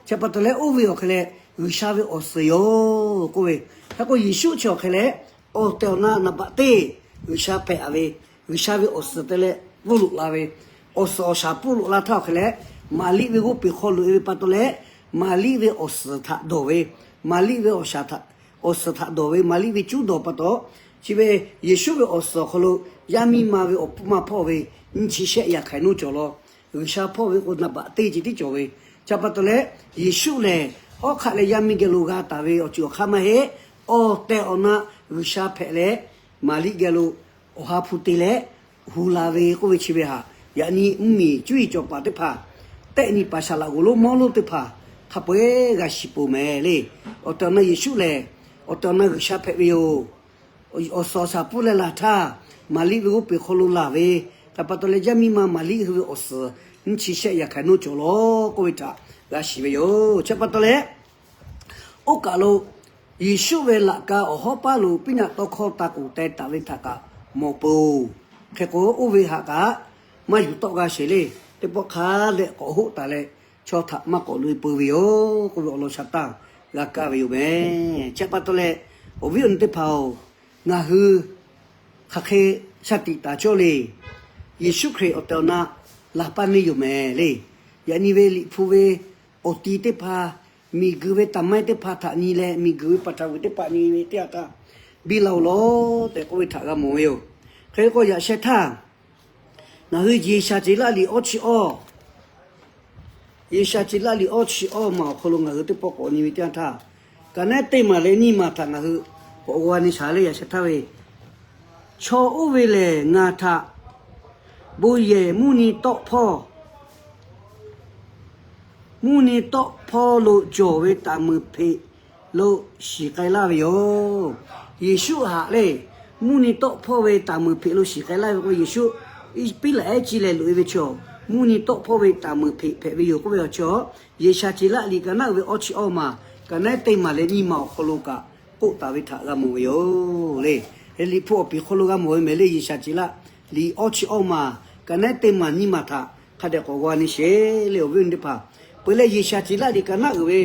Chi pa taw leh oˇ ve awˬ hk'e leh G'uiˬsha ve awˬ suhˍ yoˬ k'oˆ ve. Hk'e k'o, Yeˍsuˆ chi awˬ hk'e leh awˬ tehˬ awˬ na naˍ baꞈ teˇ G'uiˬsha hpehꞈ a ve, G'uiˬsha ve awˬ suhˍ te leh pfuhˇ loꞈ la ve, awˬ suhˍ awˬ shaˍ pfuhˇ loꞈ la htaˇ awˬ hk'e leh, Maˍriˆ ve g'oˇ peˬ hk'aw loꞈ e ve pa taw leh, Maˍriˆ ve awˬ suhˍ htaꞈ dawˬ ve, Maˍriˆ ve awˬ shaˍ htaꞈ, awˬ suhˍ htaꞈ dawˬ ve, Maˍriˆ ve cuˉ dawˬ pa taw, chi ve Yeˍsuˆ ve awˬ suhˍ awˬ hk'aw lo yaˇ miˇ ma ve awˬ hpawˇ ma hpawˇ ve nyiˇ chi shehˆ yaꞈ hk'aˬ nuˇ cawˬ law. G'uiˬsha hpawˇ ve k'o naˍ baꞈ teˇ ceuˬ tiˉ cawˬ ve. Chi pa taw leh, Yeˍsuˆ lehˬ hawˉ hk'aˆ leh yaˇ miˇ geh lo g'a taˍ ve awˬ ceuˬ awˬ hk'aˇ maˇ heˆ. Awˬ tehˬ awˬ na G'uiˬsha hpehꞈ leh, Maˍriˆ geh lo awˬ ha hpu te leh hu la ve k'oˆ ve chi ve htaꞈ yaꞈ nyi mvuhˇmiˬ cuˇ yiˍ cawˬ paˍ teˇ hpaˍ, tehˆ nyi paˍ saˍ laꞈ g'oˍ lonˉ mawˇ lonˉ teˇ hpaˍ, hk'a peu-eˬ g'a shiˍ peuˬ mehˍ le. Awˬ tehˬ awˬ na Yeˍsuˆ lehˬ, awˬ tehˬ awˬ na G'uiˬsha hpehꞈ ve yoˬ. Awˬ suhˍ awˬ shaˍ pfuhˇ leh laˬ htaˇ, Maˍriˆ ve g'oˇ peˬ hk'aw lo laˬ ve, hk'e pa taw leh yaˇ miˇ ma Maˍriˆ hui ve awˬ suhˍ nyiˇ chi shehˆ yaꞈ hk'aˬ nawˉ cawˬ lawˬ k'oˆ ve htaꞈ g'a shiˍ ve yoˬ. Chi pa taw leh, oˇ kaˬ lo Yeˍsuˆ ve laꞈ ka awˬ hawˉ paˉ lo piˉ naˆ tawˇ hkawˇ ta k'oˍ teh taˍ ve htaꞈ kaꞈ mawˬ peuˬ. Hk'e k'o, oˇ ve htaꞈ kaꞈ maˇ yuˬ tawˆ g'a sheˍ le. Teˇ pawˆ hk'a dehꞈ k'awꞈ hoˆ taˍ leh, chaw htaꞈ maˇ k'awꞈ loꞈ-e peuˬ ve yoˬ k'oˆ ve awˬ lawn sha taˇ g'a kaˇ ve yoˬ mehˍ. Chi pa taw leh, awˬ viˉ awˬ nyi teˇ hpaˍ-oˬ, ngaˬ hui hk'aˬ hk'e sha tiꞈ taˍ cawˇ le. Yeˍsuˆ Hkriꞈ awˬ tehˬ awˬ na laˬ paˇ neˇ yoˬ mehˍ le. Yaꞈ nyi ve Liꞈ hpu ve awˬ ti teˇ hpaˍ, miˬguiˬ ve taˍ maiˇ teˇ hpaˍ htaꞈ nyi leh, miˬguiˬ ve paˍ htaꞈ vuiˬ teˇ hpaˍ nyi ve teˇ yanˇ htaˇ, biˇ la-oˬ lawˬ tehꞈ k'oˆ ve htaꞈ g'a mawˬ ve yoˬ. Hk'e k'o, yaꞈ sheh htaˇ ngaˬ hui Yeˍsaˍceˍlaˆ liꞈ awˇ chi awˇ, Yeˍsaˍceˍlaˆ liꞈ awˇ chi awˇ maˬ awˬ hk'aw lo ngaˬ hui teˇ pawˆ k'awꞈ nyi ve teˇ yanˇ htaˇ, kaꞈ naˉ teˇ maˬ leh nyiˇ maˬ htaꞈ ngaˬ hui k'awꞈ g'a nyi shaˍ le. Yaꞈ sheh htaˇ ve, chaw oˇ ve lehˬ ngaˬ htaꞈ bon yehˬ mvuhˇ nyi tawˆ hpawˇ mvuhˇ nyi tawˆ hpawˇ lo cawˬ ve taˍ muiˬ hpeꞈ lo shiˍ k'ai laˇ ve yoˬ. Yeˍsuˆ htaꞈ le, mvuhˇ nyi tawˆ hpawˇ ve taˍ muiˬ hpeꞈ lo shiˍ k'ai laˇ ve k'o, Yeˍsuˆ piˉ laꞈ ehˉ ciˇ leh loꞈ-e ve chaw, mvuhˇ nyi tawˆ hpawˇ ve taˍ muiˬ hpeꞈ hpehꞈ ve yoˬ k'oˆ ve awˬ chi, Yeˍsaˍceˍlaˆ liꞈ kaꞈ naˉ uiˍ ve awˇ chi awˇ maˬ, kaꞈ naˉ teˇ maˬ leh nyiˇ maˬ awˬ hk'aw lo kaꞈ k'oˆ taˍ ve htaꞈ g'a mawˬ ve yoˬ le. Liꞈ hpu awˬ piˍ hk'aw lo g'a mawˬ ve mehˍ le. Yeˍsaˍceˍlaˆ liꞈ awˇ chi awˇ maˬ, kaꞈ naˉ teˇ maˬ nyiˇ maˬ htaꞈ hk'a dehꞈ k'awꞈ g'a nyi sheˍ le, awˬ viˉ awˬ nyi teˇ hpaˍ. Peuˬ leh Yeˍsaˍceˍlaˆ liꞈ kaꞈ naˉ uiˍ ve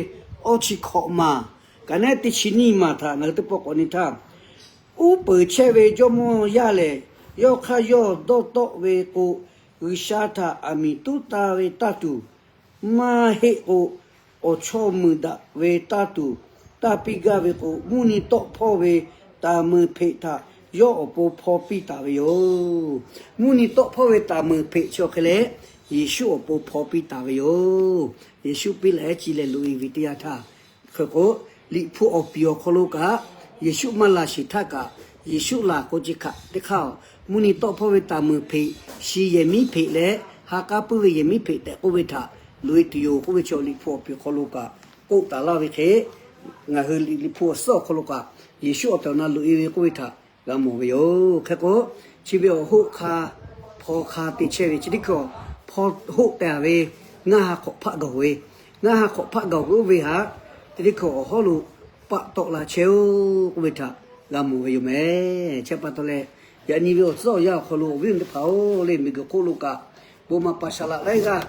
awˇ chi hkawꞈ maˬ, kaꞈ naˉ teˇ chi nyiˇ maˬ htaꞈ ngaˬ hui teˇ pawˆ k'awꞈ nyi htaˇ, uˉ peunˍ chehˇ ve Jawˇmawˇ yaˇ lehˬ, yawˇ hk'aˇ yawˇ dawˇ tawˆ ve k'o, G'uiˬsha htaꞈ aˬ miˍ tuˉ taˇ ve taˇ tuˬ, maˇ heˆ k'o, awˬ chawˇ muiˬ daꞈ ve taˇ tuˬ, taˇ piˇ gaˇ ve k'o, mvuhˇ nyi tawˆ hpawˇ ve taˍ muiˬ hpeꞈ htaꞈ yawˇ awˬ pon hpaw piˇ taˍ ve yoˬ. Mvuhˇ nyi tawˆ hpawˇ ve taˍ muiˬ hpeꞈ chi awˬ hk'e leh, Yeˍsuˆ awˬ pon hpaw piˇ taˍ ve yoˬ. Yeˍsuˆ piˉ laꞈ ehˉ ciˇ leh loꞈ-e ve teˇ yanˇ htaˇ, hk'e k'o, Liꞈ hpu awˬ piˍ awˬ hk'aw lo kaꞈ, Yeˍsuˆ maˇ laˬ sheˍ htaˇ kaꞈ, Yeˍsuˆ laˬ k'o, chi hkaꞈ teˇ hk'aˇ mvuhˇ nyi tawˆ hpawˇ ve taˍ muiˬ hpeꞈ, shi yehˬ miˉ hpeꞈ leh ha k'aˉ puiˉ ve yehˬ miˉ hpeꞈ tehꞈ k'oˆ ve htaꞈ loꞈ-e tuˬ yoˬ k'oˆ ve chi Liꞈ hpu awˬ piˍ hk'aw lo kaꞈ k'oˆ taˍ laˇ ve hk'e, ngaˬ hui Liꞈ hpu awˬ suhˉ awˬ hk'aw lo kaꞈ Yeˍsuˆ awˬ tehˬ awˬ na loꞈ-e ve k'oˆ ve htaꞈ g'a mawˬ ve yoˬ. Hk'e k'o, chi ve awˬ hoˆ hk'a hpaw hk'a te chehˇ ve chi teˇ hkui hpaw hoˆ tehˬ ve ngaˇ ha hk'awꞈ hpaˆ gaˬ ve, ngaˇ ha hk'awꞈ hpaˆ gaˬ ve oˇ ve htaꞈ teˇ hkui awˬ hawˉ lo paˆ tawˆ la chehˇ-oˆ k'oˆ ve htaꞈ g'a mawˬ ve yoˬ mehˍ. Chi pa taw leh, yaꞈ nyi ve awˬ tcuhˉ awˬ yanˇ awˬ hk'aw lo awˬ viˉ awˬ nyi teˇ hpaˍ-oˬ le, miˬguiˬ hk'oˆ lo kaꞈ bon maˍ paˍ saˍ laꞈ laiˉ g'aˇ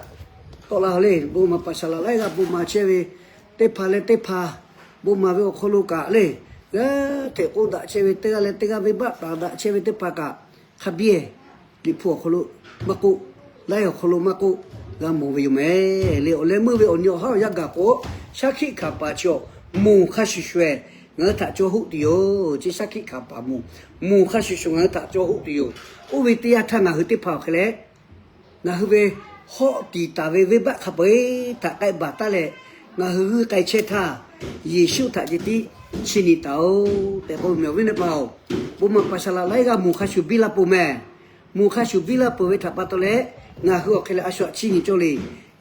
tawˆ la le, bon maˍ paˍ saˍ laꞈ laiˉ g'aˇ bon maˍ chehˇ ve teˇ hpaˍ leh teˇ hpaˍ bon maˍ ve awˬ hk'aw lo kaꞈ le, g'aˇ hteꞈ k'oˆ daꞈ chehˇ ve teˇ g'aˇ leh teˇ g'aˇ venˇbaˆ taˍ daꞈ chehˇ ve teˇ hpaˍ kaꞈ hk'a biˇ Liꞈ hpu awˬ hk'aw lo maˇ k'oˆ, laiˉ awˬ hk'aw lo maˇ k'oˆ, g'a mawˬ ve yoˬ mehˍ le. Awˬ leh meuˇ ve awˬ nyi awˬ haˉ awˬ yanˇ gaˬ k'o, shaˉ hkiˆ hkanˍ paˍ chi awˬ moˬ hk'a shuˍ shuˍ-eˬ ngaˬ hui htaꞈ caw hoˆ tuˬ yoˬ. Chi shaˉ hkiˆ hkanˍ paˍ moˬ, moˬ hk'a shuˍ shuˍ ngaˬ hui htaꞈ caw hoˆ tuˬ yoˬ. Oˇ ve teˇ yanˇ htaˇ ngaˬ hui teˇ hpaˍ awˬ hk'e leh, ngaˬ hui ve hawˆ tiˍ taˍ ve venˇbaˆ hk'a peu-eˬ htaꞈ k'ai baˬ taˉ leh, ngaˬ hui g'uiˇ k'ai chehˇ htaˇ, Yeˍsuˆ htaꞈ ceh tiˉ chiˇ nyi taˍ-oˬ tehꞈ k'oˆ ve mehˍ. Awˬ viˉ awˬ nyi teˇ hpaˍ-oˬ, bon maˍ paˍ saˍ laꞈ laiˉ g'aˇ moˬ hk'a shuˍ biˇ la peuˬ mehˍ. Moˬ hk'a shuˍ biˇ la peuˬ ve htaꞈ pa taw leh, ngaˬ hui awˬ hk'e leh a shu htaꞈ chiˇ nyi cawˇ le.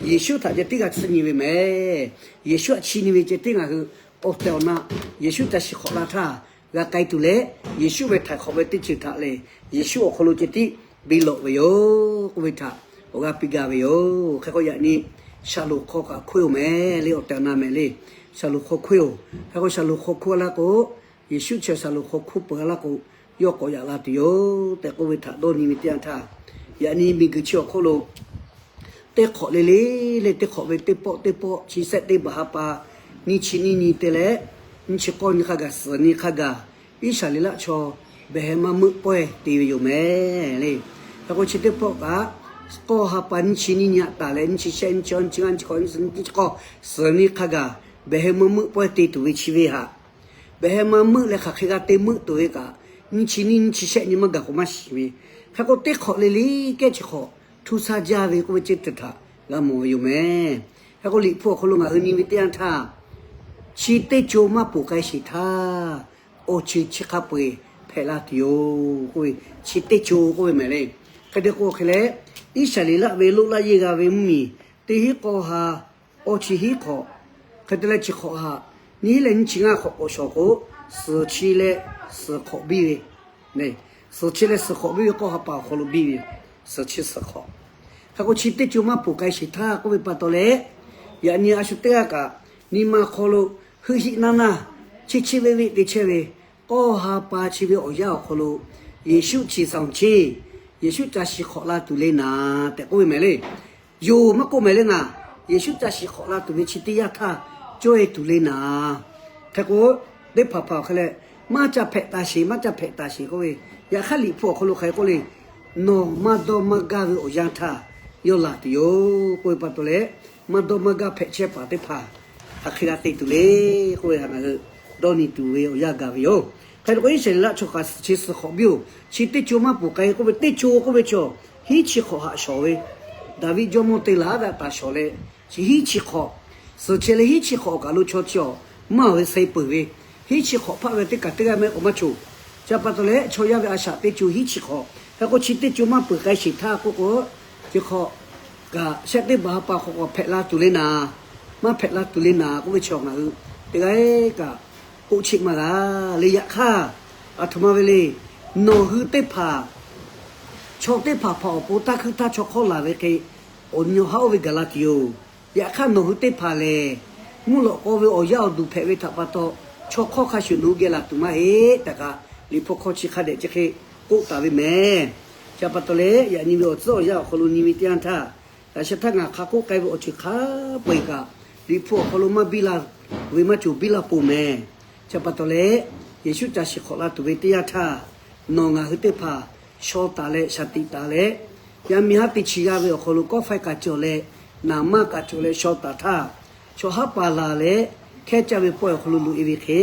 Yeˍsuˆ htaꞈ ceh tiˉ g'a chiˇ nyi ve mehˍ. Yeˍsuˆ htaꞈ chiˇ nyi ve ceh tiˉ ngaˬ hui awˬ tehˬ awˬ na Yeˍsuˆ htaꞈ shiˍ hk'awꞈ la htaˇ, g'a k'ai tuˬ leh, Yeˍsuˆ ve htaiˍ hk'awꞈ ve teˇ ceuˬ htaꞈ lehˬ, Yeˍsuˆ awˬ hk'aw lo ceh tiˉ biˇ lawꞈ ve yoˬ k'oˆ ve htaꞈ awˬ g'aˇ piˇ gaˇ ve yoˬ. Hk'e k'o, yaꞈ nyi shaˍlonˍ hk'aw kaꞈ hkoˇ-oˬ mehˍ le, awˬ tehˬ awˬ na mehˍ le. Shaˍlonˍ hk'aw hkoˇ-oˬ. Hk'e k'o, shaˍlonˍ hk'aw hkoˇ laˇ k'o, Yeˍsuˆ chi shaˍlonˍ hk'aw hkoˇ peuˬ laˇ k'o, yawˇ k'awꞈ yaꞈ la tuˬ yoˬ tehꞈ k'oˆ ve htaꞈ dawˇ nyi ve teˇ yanˇ htaˇ, yaꞈ nyi miˬguiˬ chi awˬ hk'oˆ lo teˇ hk'awꞈ le le leh teˇ hk'awꞈ ve teˇ pawˆ teˇ pawˆ chi sehˆ teˇ baˬ ha pa nyiˇ chi nyiˇ nyi te leh, nyiˇ chi k'awˇ nyi hk'a gaˬ suhˍ nyi hk'a gaˬ, Iˉsaˍreˍlaˆ chaw behˬ heh maˇ meuˆ pawehˇ te ve yoˬ mehˍ le. Hk'e k'o, chi teˇ pawˆ kaꞈ k'awˇ ha pa nyiˇ chi nyiˇ nyi aꞈ taˍ leh nyiˇ chi shehˆ nyiˇ chi awˇ nyiˇ chi hk'awꞈ nyiˇ chi suhˍ nyi hk'a gaˬ behˬ heh maˇ meuˆ pawehˇ te tuˬ ve chi ve htaꞈ behˬ heh maˇ meuˆ leh hk'aˬ hk'e g'a te meuˆ tuˬ ve kaꞈ, nyiˇ chi nyiˇ nyiˇ chi shehˆ nyi maˇ gaˬ k'o maˇ shiˍ ve. Hk'e k'o, teˇ hk'awꞈ le le kehˉ chi hk'awꞈ htu sha jaˇ ve k'oˆ ve ceh teˇ htaꞈ g'a mawˬ ve yoˬ mehˍ. Hk'e k'o, Liꞈ hpu awˬ hk'aw lo ngaˬ hui nyi ve teˇ yanˇ htaˇ, chi teˇ co maˇ poˬ k'ai sheˍ htaˇ, awˬ ceuˬ chi hk'a peu-eˬ hpehꞈ la tuˬ yoˬ k'oˆ ve, chi teˇ co k'oˆ ve mehˍ le. Hk'e te k'o hk'e leh, Iˉsaˍreˍlaˆ ve loˆ laˇ yeˇ g'a ve mvuhˇmiˬ teˇ hinˉ k'awˇ ha awˇ chi hinˉ hk'awꞈ Hk'e te leh chi hk'awꞈ haꞈ nyiˇ leh nyiˇ chi ngaˇ hk'awꞈ k'awꞈ shawˍ k'o, suhˍ chi leh suhˍ hk'awꞈ biˇ ve, suhˍ chi leh suhˍ hk'awꞈ biˇ ve k'awˇ ha pa awˬ hk'aw lo biˇ ve, suhˍ chi suhˍ hk'awꞈ. Hk'e k'o, chi teˇ co maˇ ponˬ k'ai sheˍ htaˇ k'oˆ ve pa taw leh, yaꞈ nyi a shu teˇ g'aˇ kaꞈ nyi ma hk'aw lo heuˆ hiˆ naˇ naˇ, cheˇ cheˇ veˆ veˆ te chehˇ ve, k'awˇ ha pa chi ve awˬ yanˇ awˬ hk'aw lo, Yeˍsuˆ chi saˍ chi, Yeˍsuˆ ca shiˍ hk'awꞈ la tuˬ le naˍ tehꞈ k'oˆ ve mehˍ le. Yoˬ, maˇ k'oˆ mehˍ le ngaˬ, Yeˍsuˆ ca shiˍ hk'awꞈ la tuˬ ve chi teˇ yanˇ htaˇ cawˇ e tuˬ le naˍ. Hk'e k'o, teˇ hpaˍ hpaˍ awˬ hk'e leh, maˇ ca hpehꞈ taˍ sheˍ, maˇ ca hpehꞈ taˍ sheˍ k'oˆ ve, yaꞈ hk'aˇ Liꞈ hpu awˬ hk'aw lo hk'aˬ hk'e k'oˆ le, nawˬ maˇ dawˇ maˇ gaˇ ve awˬ yanˇ htaˇ yawˇ laˬ tuˬ yoˬ k'oˆ ve pa taw leh, maˇ dawˇ maˇ gaˇ hpehꞈ chehˇ paˍ teˇ hpaˍ hk'aˬ hk'e g'a te tuˬ le k'oˆ ve htaꞈ ngaˬ hui dawˇ nyi tuˬ ve awˬ yanˇ gaˬ ve yoˬ. Hk'e te k'o, Iˉsaˍreˍlaˆ chaw kaꞈ suhˍ chi suhˍ hk'awꞈ biˇ-oˬ, chi teˇ co maˇ ponˬ k'ai k'oˆ ve, teˇ co k'oˆ ve chaw hiˉ chi hk'awꞈ haꞈ shawˍ ve, Daˍviˆ jawˇmawˇ te laˬ haˉ ve htaꞈ taˍ shawˍ leh, chi hiˉ chi hk'awꞈ, suhˍ chi leh hiˉ chi hk'awꞈ kaꞈ lo chaw chi awˬ maˇ awˬ ve suh peuˬ ve, hiˉ chi hk'awꞈ hpaˆ ve teˇ kaˬ teˇ g'aˇ mehˆ k'awꞈ maˇ cawˬ. Chi pa taw leh chaw yaˇ ve a shaꞈ teˇ co hiˉ chi hk'awꞈ. Hk'e k'o, chi teˇ co maˇ ponˬ k'ai sheˍ htaˇ k'oˆ k'o, chi hk'awꞈ kaꞈ shehˆ teˇ baˬ ha pa hk'awꞈ k'awꞈ hpehꞈ la tuˬ le naˍ, maˇ hpehꞈ la tuˬ le naˍ k'oˆ ve chi ngaˬ hui teˇ g'aˇ kaꞈ k'oˆ cheˆ maˇ g'a le. Yaꞈ hk'aˇ, aˬ htoꞈ ma ve le, nawˬ hui teˇ hpaˍ chaw teˇ hpaˍ hpaˍ awˬ pon taˇ hkuiˇ htaˇ chaw hk'awˇ laˬ ve hk'e, awˬ nyi awˬ haˉ oˇ ve gaˬ la tuˬ yoˬ. Yaꞈ hk'aˇ nawˬ hui teˇ hpaˍ lehˬ, mvuhˇ lawꞈ k'aw ve awˬ yaˇ awˬ duˬ hpehꞈ ve htaꞈ pa taw, chaw hk'awˇ hk'a shuˍ nawˬ hui geh laˬ tuˬ maˇ heˆ tehꞈ kaꞈ, Liꞈ hpu hkawˇ chi hk'a dehꞈ chi hk'e k'oˆ taˍ ve mehˍ. Chi pa taw leh, yaꞈ nyi ve awˬ tcuhˉ awˬ yanˇ awˬ hk'aw lo nyi ve teˇ yanˇ htaˇ, yaꞈ sheh htaˇ ngaˬ hk'a k'oˆ k'ai ve awˬ ceuˬ hk'a peu-eˬ kaꞈ, Liꞈ hpu awˬ hk'aw lo maˇ biˇ la ve maˇ cawˬ, biˇ la peuˬ mehˍ. Chi pa taw leh, Yeˍsuˆ ca shiˍ hk'awꞈ la tuˬ ve teˇ yanˇ htaˇ, nawˬ ngaˬ hui teˇ hpaˍ shaw taˍ leh shaˍ tiꞈ taˍ leh, yaˇ miˇ haˉ teˇ chi g'aˇ ve awˬ hk'aw lo kawˆ faiˇ kaꞈ cawˬ leh, naˍ manˇ kaꞈ cawˬ leh shaw taˍ htaˇ, chaw haˉ paˍ laˬ leh hkehˉ caˇ ve pawehˇ awˬ hk'aw lo loꞈ e ve hk'e,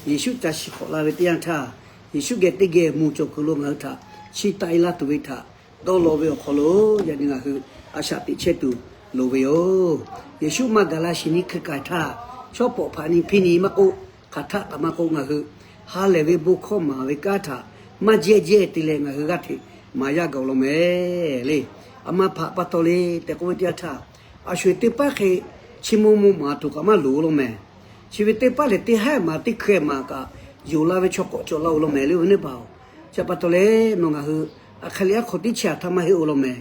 Yeˍsuˆ ca shiˍ hk'awꞈ la ve teˇ yanˇ htaˇ, Yeˍsuˆ geh teˇ geh moˬ cawˬ kuiˬ lo ngaˬ hui htaꞈ chiˇ taˆ e laˇ tuˬ ve htaꞈ dawˇ law ve awˬ hk'aw lo, yaꞈ nyi ngaˬ hui a shaꞈ teꞈ chehˇ tuˬ loˍ ve yoˬ. Yeˍsuˆ maˇ gaˬ la shiˍ nyi hkui k'ai htaˇ, shawˉ pawˍ hpaꞈ nyi hpiˇ nyi maˇ k'oˆ, hk'aˬ htaˆ kaꞈ maˇ k'oˆ, ngaˬ hui ha lehˬ ve bon hkawˇ maˍ ve kanˉ htaꞈ maˇ jehˇ jehˇ te leh ngaˬ hui g'aˇ hteꞈ maˍ yaˇ gaˬ law mehˍ le. Aˬ ma hpaꞈ pa taw le tehꞈ k'oˆ ve teˇ yanˇ htaˇ, a sho-eˬ teˇ paˉ hk'e chi maw maw maˍ tuˬ kaꞈ maˇ loˍ law mehˍ. Chi ve teˇ paˉ lehˬ, teˇ haˉ maˍ teˇ hkui maˍ kaꞈ yonˍ la ve chaw k'awꞈ cawˬ la-oˬ law mehˍ le, awˬ viˉ awˬ nyi teˇ hpaˍ-oˬ. Chi pa taw leh, nawˬ ngaˬ hui a hk'e le a hk'awꞈ tiˉ chi a htaˇ maˇ heˆ-oˬ law mehˍ.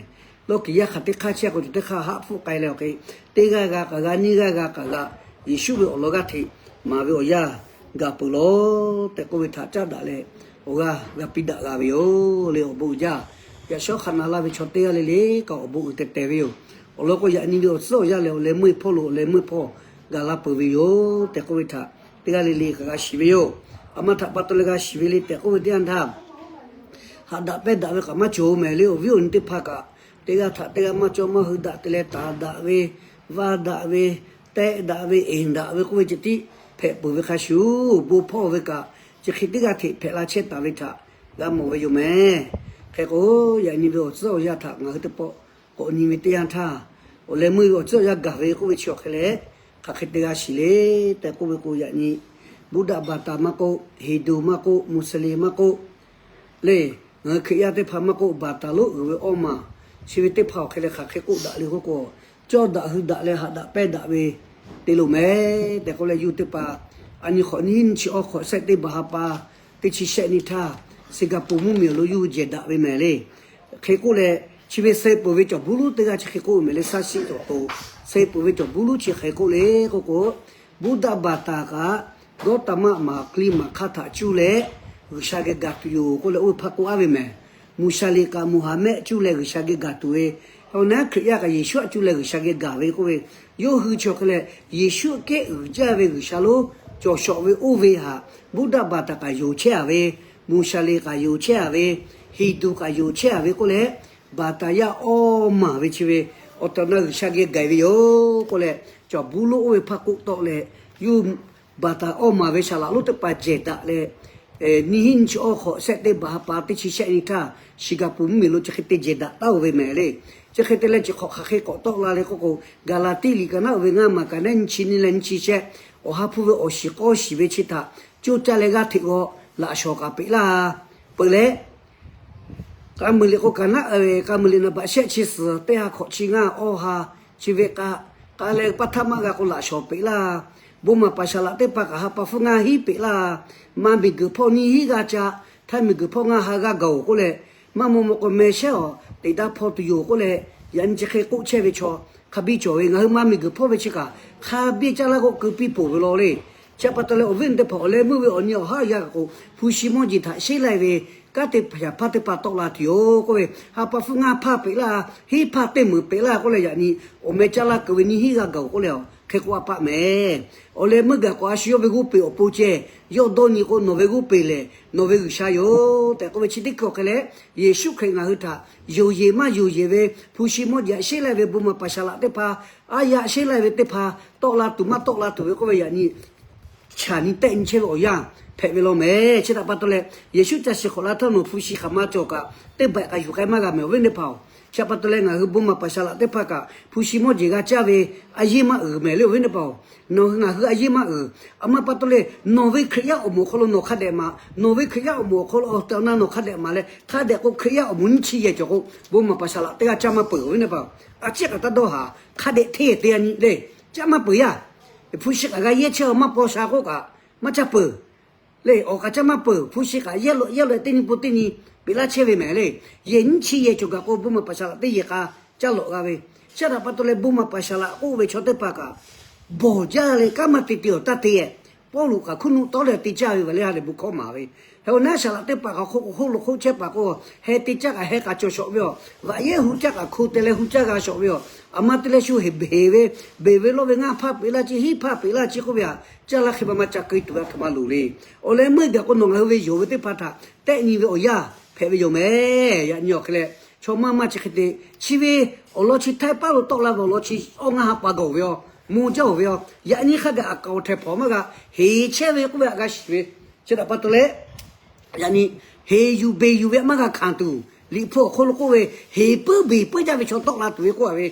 Lawˇ kiˍ yaˇ hk'aˬ teˇ hk'aˇ chi a k'o, chaw teˇ hk'aˇ haˆ hpfuhˆ k'ai leh awˬ hk'e, teˇ g'aˇ g'a kaꞈ g'a, nyiˇ g'aˇ g'a kaꞈ g'a, Yeˍsuˆ ve awˬ lawn g'aˇ hteꞈ maˍ ve awˬ yanˇ gaˬ peuˬ law tehꞈ k'oˆ ve htaꞈ caˉ daꞈ leh, awˬ g'aˇ g'a piˇ daꞈ g'a ve yoˬ le. Awˬ bon uiˍ jaˇ. Yaꞈ shawˉ hk'a na laˇ ve chaw teˇ g'aˇ le le kaꞈ awˬ bon uiˍ teh teh ve yoˬ. Awˬ lawn k'o, yaꞈ nyi ve awˬ tcuhˉ awˬ yanˇ lehˬ, awˬ leh meuˇ hpawˇ lo awˬ leh meuˇ hpawˇ gaˬ la peuˬ ve yoˬ tehꞈ k'oˆ ve htaꞈ teˇ g'aˇ le le kaꞈ g'a shiˍ ve yoˬ. Aˬ ma htaꞈ pa taw leh g'a shiˍ ve le tehꞈ k'oˆ ve teˇ yanˇ htaˇ, haꞈ daꞈ pehnˇ daꞈ ve kaꞈ maˇ cawˬ-oˬ mehˍ le, awˬ viˉ awˬ nyi teˇ hpaˍ kaꞈ, teˇ g'aˇ htaꞈ teˇ g'aˇ maˇ cawˇ maˇ hui daꞈ te leh, taˍ daꞈ ve, vaˇ daꞈ ve, tehˆ daꞈ ve, enˍ daꞈ ve k'oˆ ve ceh tiˉ hpehꞈ peuˬ ve hk'a shuˍ, bon hpawˇ ve kaꞈ chi hk'e teˇ g'aˇ hteꞈ hpehꞈ la chehˇ taˍ ve htaꞈ g'a mawˬ ve yoˬ mehˍ. Hk'e k'o, yaꞈ nyi ve awˬ tcuhˉ awˬ yanˇ htaꞈ ngaˬ hui teˇ pawˆ k'awꞈ nyi ve teˇ yanˇ htaˇ, awˬ leh meuˇ ve awˬ tcuhˉ awˬ yanˇ gaˬ ve k'oˆ ve chi awˬ hk'e leh, hk'aˬ hk'e te g'a shiˍ le tehꞈ k'oˆ ve k'o, yaꞈ nyi Buddha baˬ taˍ maˇ k'oˆ, Hindu maˇ k'oˆ, Muslim maˇ k'oˆ, le, ngaˬ hui Hkriꞈ yaˇ teˇ hpaˍ maˇ k'oˆ, baˬ taˍ lonˉ uiˍ ve awˇ maˬ chi ve teˇ hpaˍ awˬ hk'e leh hk'aˬ hk'e k'oˆ daꞈ le k'oˆ k'o, cawˇ daꞈ hui daꞈ leh haꞈ daꞈ pehnˇ daꞈ ve te loˬ mehˍ tehꞈ k'oˆ leh, yuˇ teˇ hpaˍ a nyi hk'awꞈ nyiˇ hinˉ nyiˇ chi awˇ hk'awꞈ shehˆ teˇ baˬ ha pa teˇ chi shehˆ nyi htaˇ, Singapore mvuhˇmiˬ awˬ lo yuˇ jehˬ daꞈ ve mehˍ le. Hk'e k'oˆ leh, chi ve suh peuˬ ve cawˬ buˇ lonˉ teˇ g'aˇ chi hk'e k'oˆ ve mehˍ le, shaˉ shiˆ cawˬ k'o, suh peuˬ ve cawˬ buˇ lonˉ chi hk'e k'oˆ le k'oˆ k'o, Buddha baˬ taˍ kaꞈ, Gawˇtama maˍ kli maˍ hk'aˇ htaꞈ cuˇ leh G'uiˬsha geh gaˬ tuˬ yoˬ k'oˆ leh oˇ ve hpaˇ k'oˆ aˉ ve mehˍ. Muˍshaˍleˍ kaꞈ Muˍhaˍmehˆ cuˇ leh G'uiˬsha geh gaˬ tuˬ ve, awˬ na Hkriꞈ yaˇ kaꞈ Yeˍsuˆ aꞈ cuˇ leh G'uiˬsha geh gaˬ ve k'oˆ ve, yawˇ hui chi awˬ hk'e leh Yeˍsuˆ kehˉ uiˍ jaˇ ve G'uiˬsha lonˉ cawˬ shawˍ ve oˇ ve htaꞈ Buddha baˬ taˍ kaꞈ yonˍ chehˇ a ve, Muˍshaˍleˍ kaꞈ yonˍ chehˇ a ve, Hindu kaꞈ yonˍ chehˇ a ve k'oˆ leh, baˬ taˍ yaˇ awˇ maˬ ve chi ve awˬ tehˬ awˬ na G'uiˬsha geh gaˬ ve yoˬ k'oˆ leh, cawˬ buˇ lonˉ oˇ ve hpaˇ k'oˆ tawˆ leh, yuˇ baˬ taˍ awˇ maˬ ve saˍ laꞈ lonˉ teˇ hpaˍ jehˬ daꞈ leh, nyiˇ hinˉ nyiˇ chi awˇ hk'awꞈ shehˆ teˇ baˬ ha pa teˇ chi shehˆ nyi htaˇ, Singapore mvuhˇmiˬ lo chi hk'e te jehˬ daꞈ taˉ-oˬ ve mehˍ le. Chi hk'e te leh chi hk'awꞈ hk'aˬ hk'e k'awꞈ tawˆ la le k'oˆ k'o, Gaˍlaˍtiˆ liꞈ ka naˉ uiˍ ve ngaˇ maˬ ka naˉ nyi chi nyi leh nyi chi shehˆ, awˬ ha hpu ve awˬ shiˍ k'awˇ shiˍ ve chi htaꞈ coˇ caˇ leh g'aˇ hteꞈ g'aw laꞈ shawˍ kaꞈ peꞈ laˇ peuˬ leh, K'a muiˬ liꞈ k'o, ka naˉ, k'a muiˬ liꞈ naˍ baꞈ shehˆ chi suhˍ teˇ ha hkawꞈ chi ngaˇ awˇ ha chi ve k'a k'a leh pa htaˇ maˇ g'a k'o laꞈ shawˍ peꞈ laˇ. Bon maˍ paˍ shaˍ laꞈ teˇ hpaˍ kaꞈ ha pa hpfuhˇ ngaˇ hinˉ peꞈ laˇ. Ma miˬguiˬ hpawˇ nyiˇ hinˉ g'a ca, htaˇ miˬguiˬ hpawˇ ngaˇ ha g'a gaˬ-oˬ k'oˆ leh, maˇ maw maw k'o meh shehˉ awˬ teꞈ daˇ hpawˇ tuˬ yoˬ k'oˆ leh, yaꞈ nyi chi hk'e k'oˆ chehˇ ve chaw hk'a biˇ cawˬ ve. Ngaˬ hui ma miˬguiˬ hpawˇ ve chi kaꞈ hk'a biˇ caˇ laˇ k'o keu piˇ poˬ ve law le. Chi pa taw leh awˬ viˉ teˇ hpaˍ awˬ leh meuˇ ve awˬ nyi awˬ haˉ yaˇ kaꞈ k'o, hpu shi mawˇ jeˬ htaꞈ sheˉ lai ve kanˉ te hpaˍ hpaˇ teˇ hpaˍ tawˆ la tuˬ yoˬ k'oˆ ve, ha pa hpfuhˇ ngaˇ hpaˇ peꞈ laˇ, hinˉ hpaˇ teˇ meunˍ peꞈ laˇ k'oˆ leh, yaꞈ nyi awˬ meh caˇ laˇ keu ve nyiˇ hinˉ g'a gaˬ-oˬ k'oˆ leh, hk'e k'oˆ a paˆ meh. Awˬ leh meuˇ gaˬ k'o a shu yawˇ ve g'oˇ peˬ awˬ pon ceh, yawˇ dawˇ nyi k'o nawˬ ve g'oˇ peˬ lehˬ nawˬ ve G'uiˬsha yoˬ tehꞈ k'oˆ ve chi teˇ hkui awˬ hk'e leh, Yeˍsuˆ Hkriꞈ ngaˬ hui htaꞈ yonˍ yeˬ maˇ yonˍ yeˬ ve, hpu shi mawˇ jeˬ sheˉ lai ve, bon maˍ paˍ shaˍ laꞈ teˇ hpaˍ, aˉ yaˇ sheˉ lai ve teˇ hpaˍ, tawˆ la tuˬ maˇ tawˆ la tuˬ ve k'oˆ ve yaꞈ nyi chaꞈ nyi tehˆ nyi chehˇ ve awˬ yanˇ hpehꞈ ve law meh. Chi htaꞈ pa taw leh, Yeˍsuˆ ca shiˍ hk'awꞈ la htaˇ nawˬ hpu shi hk'aˬ ma cawˬ kaꞈ, teˇ baiꞈ k'a yuˬ k'ai maˇ g'a meh awˬ viˉ teˇ hpaˍ-oˬ. Chi htaꞈ pa taw leh ngaˬ hui bon maˍ paˍ shaˍ laꞈ teˇ hpaˍ kaꞈ hpu shi mawˇ jeˬ g'a caˇ ve a yeˇ maˇ uiˍ mehˍ le awˬ viˉ teˇ hpaˍ-oˬ. Nawˬ hui ngaˬ hui a yeˇ maˇ uiˍ. A ma pa taw leh nawˬ ve Hkriꞈ yaˇ awˬ moˍ awˬ hk'aw lo nawˬ hk'a dehꞈ maˍ, nawˬ ve Hkriꞈ yaˇ awˬ moˍ awˬ hk'aw lo awˬ tehˬ awˬ na nawˬ hk'a dehꞈ maˍ leh hk'a dehꞈ k'o Hkriꞈ yaˇ awˬ moˍ nyiˇ chi yehˬ cawˬ k'o, bon maˍ paˍ shaˍ laꞈ teˇ g'aˇ caˇ maˇ peuˬ awˬ viˉ teˇ hpaˍ-oˬ. A ciˉ kaꞈ taˇ dawˇ haˍ, hk'a dehꞈ hteˇ te a nyi le, caˇ maˇ peuˬ yaˇ. Hpu shi kaꞈ g'a yehˇ chehˇ-oˬ maˇ paw sha k'oˆ kaꞈ maˇ caˇ peuˬ. Le awˬ kaꞈ caˇ maˇ peuˬ. Hpu shi kaꞈ yehˇ lo yehˇ lo teˇ nyi po teˇ nyi peꞈ laˇ chehˇ ve mehˍ le. Yehˬ nyiˇ chi yehˬ cawˬ gaˬ k'o bon maˍ paˍ shaˍ laꞈ teˇ yehˬ k'a caˇ lawꞈ g'a ve. Chi htaꞈ pa taw leh bon maˍ paˍ shaˍ laꞈ k'oˆ ve chaw teˇ hpaˍ kaꞈ bawˬ jaˇ leh kanˉ maˇ te te awˬ taˇ te-e. Pawˇluꞈ kaꞈ hkuiˉ nuˆ tawˉ leh te caˇ ve va le ha lehˬ bon hkawˇ maˍ ve. Hk'e k'o naˉ shaˍ laꞈ teˇ hpaˍ kaꞈ hk'oˆ k'o hk'oˆ lo hk'oˆ chehˇ paˍ k'o, heh te caˇ kaꞈ heh k'a cawˬ shawˍ ve yoˬ. Vaꞈ yehˉ hu caˇ kaꞈ hko te leh hu caˇ g'a shawˍ ve yoˬ. A ma te leh shu heˍ beˬ ve, beˬ ve lawˇ ve ngaˇ hpaˇ peꞈ laˇ ce, hinˉ hpaˇ peꞈ laˇ ce k'oˆ ve htaꞈ caˇ laˇ hk'e ma ma ca keu tuˬ ve a htoꞈ ma loˍ le. Awˬ leh meuˇ gaˬ k'o nawˬ ngaˬ hui ve yonˍ ve teˇ hpaˍ htaꞈ tehˆ nyi ve awˬ yanˇ hpehꞈ ve yoˬ mehˍ. Yaꞈ nyi awˬ hk'e leh, chaw maˇ maˇ chi hk'e te, chi ve awˬ lawn chi htaiˇ paˉ lo tawˆ la ve awˬ lawn chi awˇ ngaˇ ha pa gaˬ-oˬ ve yoˬ, mo jaˇ-oˬ ve yoˬ. Yaꞈ nyi hk'a gaˬ aꞈ kaˍ awˬ htehˍ hpawnˬ maˇ g'a heˍ chehˇ ve k'oˆ ve htaꞈ g'a shiˍ ve. Chi htaꞈ pa taw leh, yaꞈ nyi heˍ yuˬ beˬ yuˬ ve maˇ g'a hkanˍ tuˬ, Liꞈ hpu awˬ hk'aw lo k'oˆ ve, heˍ puiˉ beˬ puiˉ jaˇ ve chaw tawˆ la tuˬ ve k'oˆ a ve,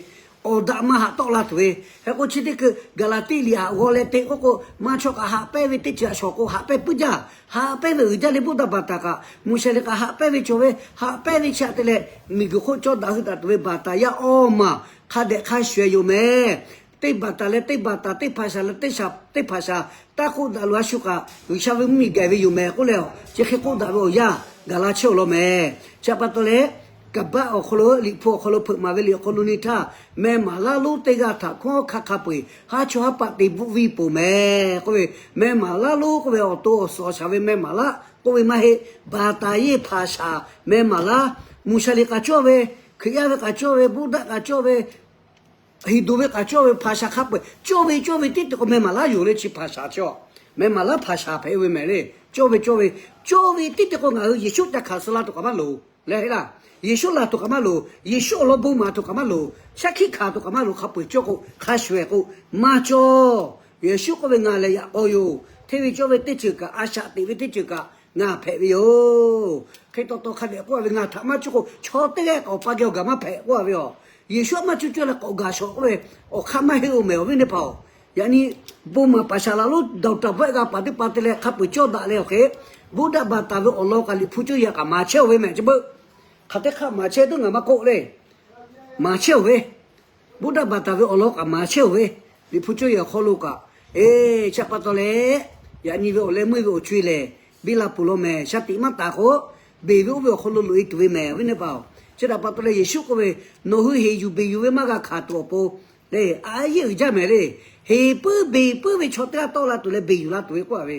awˬ daꞈ ma haꞈ tawˆ la tuˬ ve. Hk'e k'o chi teˇ hkui Gaˍlaˍtiˆ liꞈ haꞈ g'aw leh te k'oˆ k'o, maˇ chaw kaꞈ haꞈ pehnˇ ve teˇ ceuˬ a shawˍ k'o haꞈ pehnˇ puiˉ jaˇ. Haꞈ pehnˇ ve uiˍ jaˇ leh Buddha baˬ taˍ kaꞈ, Moˬshaˍ liꞈ kaꞈ haꞈ pehnˇ ve cawˬ ve, haꞈ pehnˇ ve chi htaꞈ te leh miˬguiˬ hk'oˆ cawˇ daꞈ hui daꞈ tuˬ ve baˬ taˍ yaˇ awˇ maˬ hk'a dehꞈ hk'a shuˍ-eh yoˬ mehˍ. Teˇ baˬ taˍ leh teˇ baˬ taˍ, teˇ hpaˍ shaˍ leh teˇ shaˍ, teˇ hpaˍ shaˍ, taˇ k'oˆ daꞈ loˬ a shu kaꞈ G'uiˬsha ve mvuhˇmiˬ gaˬ ve yoˬ mehˍ k'oˆ leh, chi hk'e k'oˆ daꞈ ve awˬ yanˇ gaˬ la chehˇ-oˬ law mehˍ. Chi htaꞈ pa taw leh, Kaˍbaˆ awˬ hk'aw lo, Liꞈ hpu awˬ hk'aw lo hpeuꞈ maˍ ve liꞈ awˬ hk'aw lo nyi htaˇ, meh maˍ laˇ lonˉ teˇ g'aˇ htaꞈ hkunˉ hawˉ hk'aˆ hk'a peu-eˬ haˉ chawˇ haˉ paˆ te bvuhˆ viˇ poˬ mehˍ k'oˆ ve, meh maˍ laˇ lonˉ k'oˆ ve awˬ to awˬ suhˍ awˬ shaˍ ve meh maˍ laˇ k'oˆ ve maˇ heˆ. Baˬ taˍ yeˇ hpaˍ shaˍ meh maˍ laˇ, Moˬshaˍ liꞈ k'a cawˇ ve, Hkriꞈ yaˇ ve k'a cawˇ ve, Buddha k'a cawˇ ve, Hinˍduˍ ve k'a cawˇ ve hpaˍ shaˍ hk'a peu-eˬ cawˇ ve cawˇ ve teˇ te k'o meh maˍ laˇ yoˬ le. Chi hpaˍ shaˍ chi, meh maˍ laˇ hpaˍ shaˍ hpehꞈ ve mehˍ le. Cawˇ ve cawˇ ve, cawˇ ve teˇ te k'o ngaˬ hui Yeˍsuˆ ca hkanˍ suh la tuˬ kaꞈ maˇ loˍ le. Heˆ laˇ, Yeˍsuˆ laˬ tuˬ kaꞈ maˇ loˍ. Yeˍsuˆ awˬ lawn bon maˍ tuˬ kaꞈ maˇ loˍ. Shaˉ hkiˆ hkanˍ tuˬ kaꞈ maˇ loˍ. Hk'a peu-eˬ cawˇ k'o hk'a shuˍ-eh k'o maˇ cawˇ. Yeˍsuˆ k'oˆ ve, Ngaˬ lehˬ yaꞈ k'aw yoˬ. Hteˇ ve cawˇ ve teˇ ceuˬ kaꞈ, a shaꞈ teꞈ ve teˇ ceuˬ kaꞈ ngaˬ hpehꞈ ve yoˬ. Hk'e taw taw hk'a dehꞈ k'oˆ a ve, Ngaˬ htaꞈ maˇ cuˇ k'o chaw teˇ g'aˇ kaꞈ Awˬ pa geh awˬ gaˬ maˇ hpehꞈ k'oˆ a ve yoˬ. Yeˍsuˆ maˇ cuˇ cawˇ leh k'awꞈ gaˬ shawˍ k'oˆ ve, awˬ hk'aˇ maˇ heˆ-oˬ mehˍ awˬ viˉ teˇ hpaˍ-oˬ. Yaꞈ nyi bon maˍ paˍ shaˍ laꞈ lonˉ dawˬ taˍ bawehˆ g'a paˍ teˇ hpaˍ te leh hk'a peu-eˬ cawˇ daꞈ leh awˬ hk'e, Buddha baˬ taˍ ve awˬ lawn kaꞈ Liꞈ hpu cawˇ yaꞈ kaꞈ maˍ chehˇ-oˬ ve mehˍ chi beuꞈ. Hk'aˬ teˇ hk'aˇ maˍ chehˇ tuˬ ngaˬ maˇ k'oˆ le. Maˍ chehˇ-oˬ ve, Buddha baˬ taˍ ve awˬ lawn kaꞈ maˍ chehˇ-oˬ ve, Liꞈ hpu cawˇ yaꞈ awˬ hk'aw lo kaꞈ, e, chi htaꞈ pa taw leh, yaꞈ nyi ve awˬ leh meuˇ ve awˬ co-e lehˬ, biˇ la peuˬ law mehˍ. Shaˍ tiꞈ maˇ taˍ k'o, beˬ ve oˇ ve awˬ hk'aw lo loꞈ-e tuˬ ve mehˍ awˬ viˉ teˇ hpaˍ-oˬ. Chi htaꞈ pa taw leh Yeˍsuˆ k'oˆ ve, Nawˬ hui heˍ yuˬ beˬ yuˬ ve maˇ g'a hkanˍ tuˬ awˬ pon le, a yeˇ uiˍ jaˇ mehˍ le. Heˍ puiˉ beˬ puiˉ ve chaw teˇ g'aˇ tawˆ la tuˬ leh beˬ yuˬ la tuˬ ve k'oˆ a ve.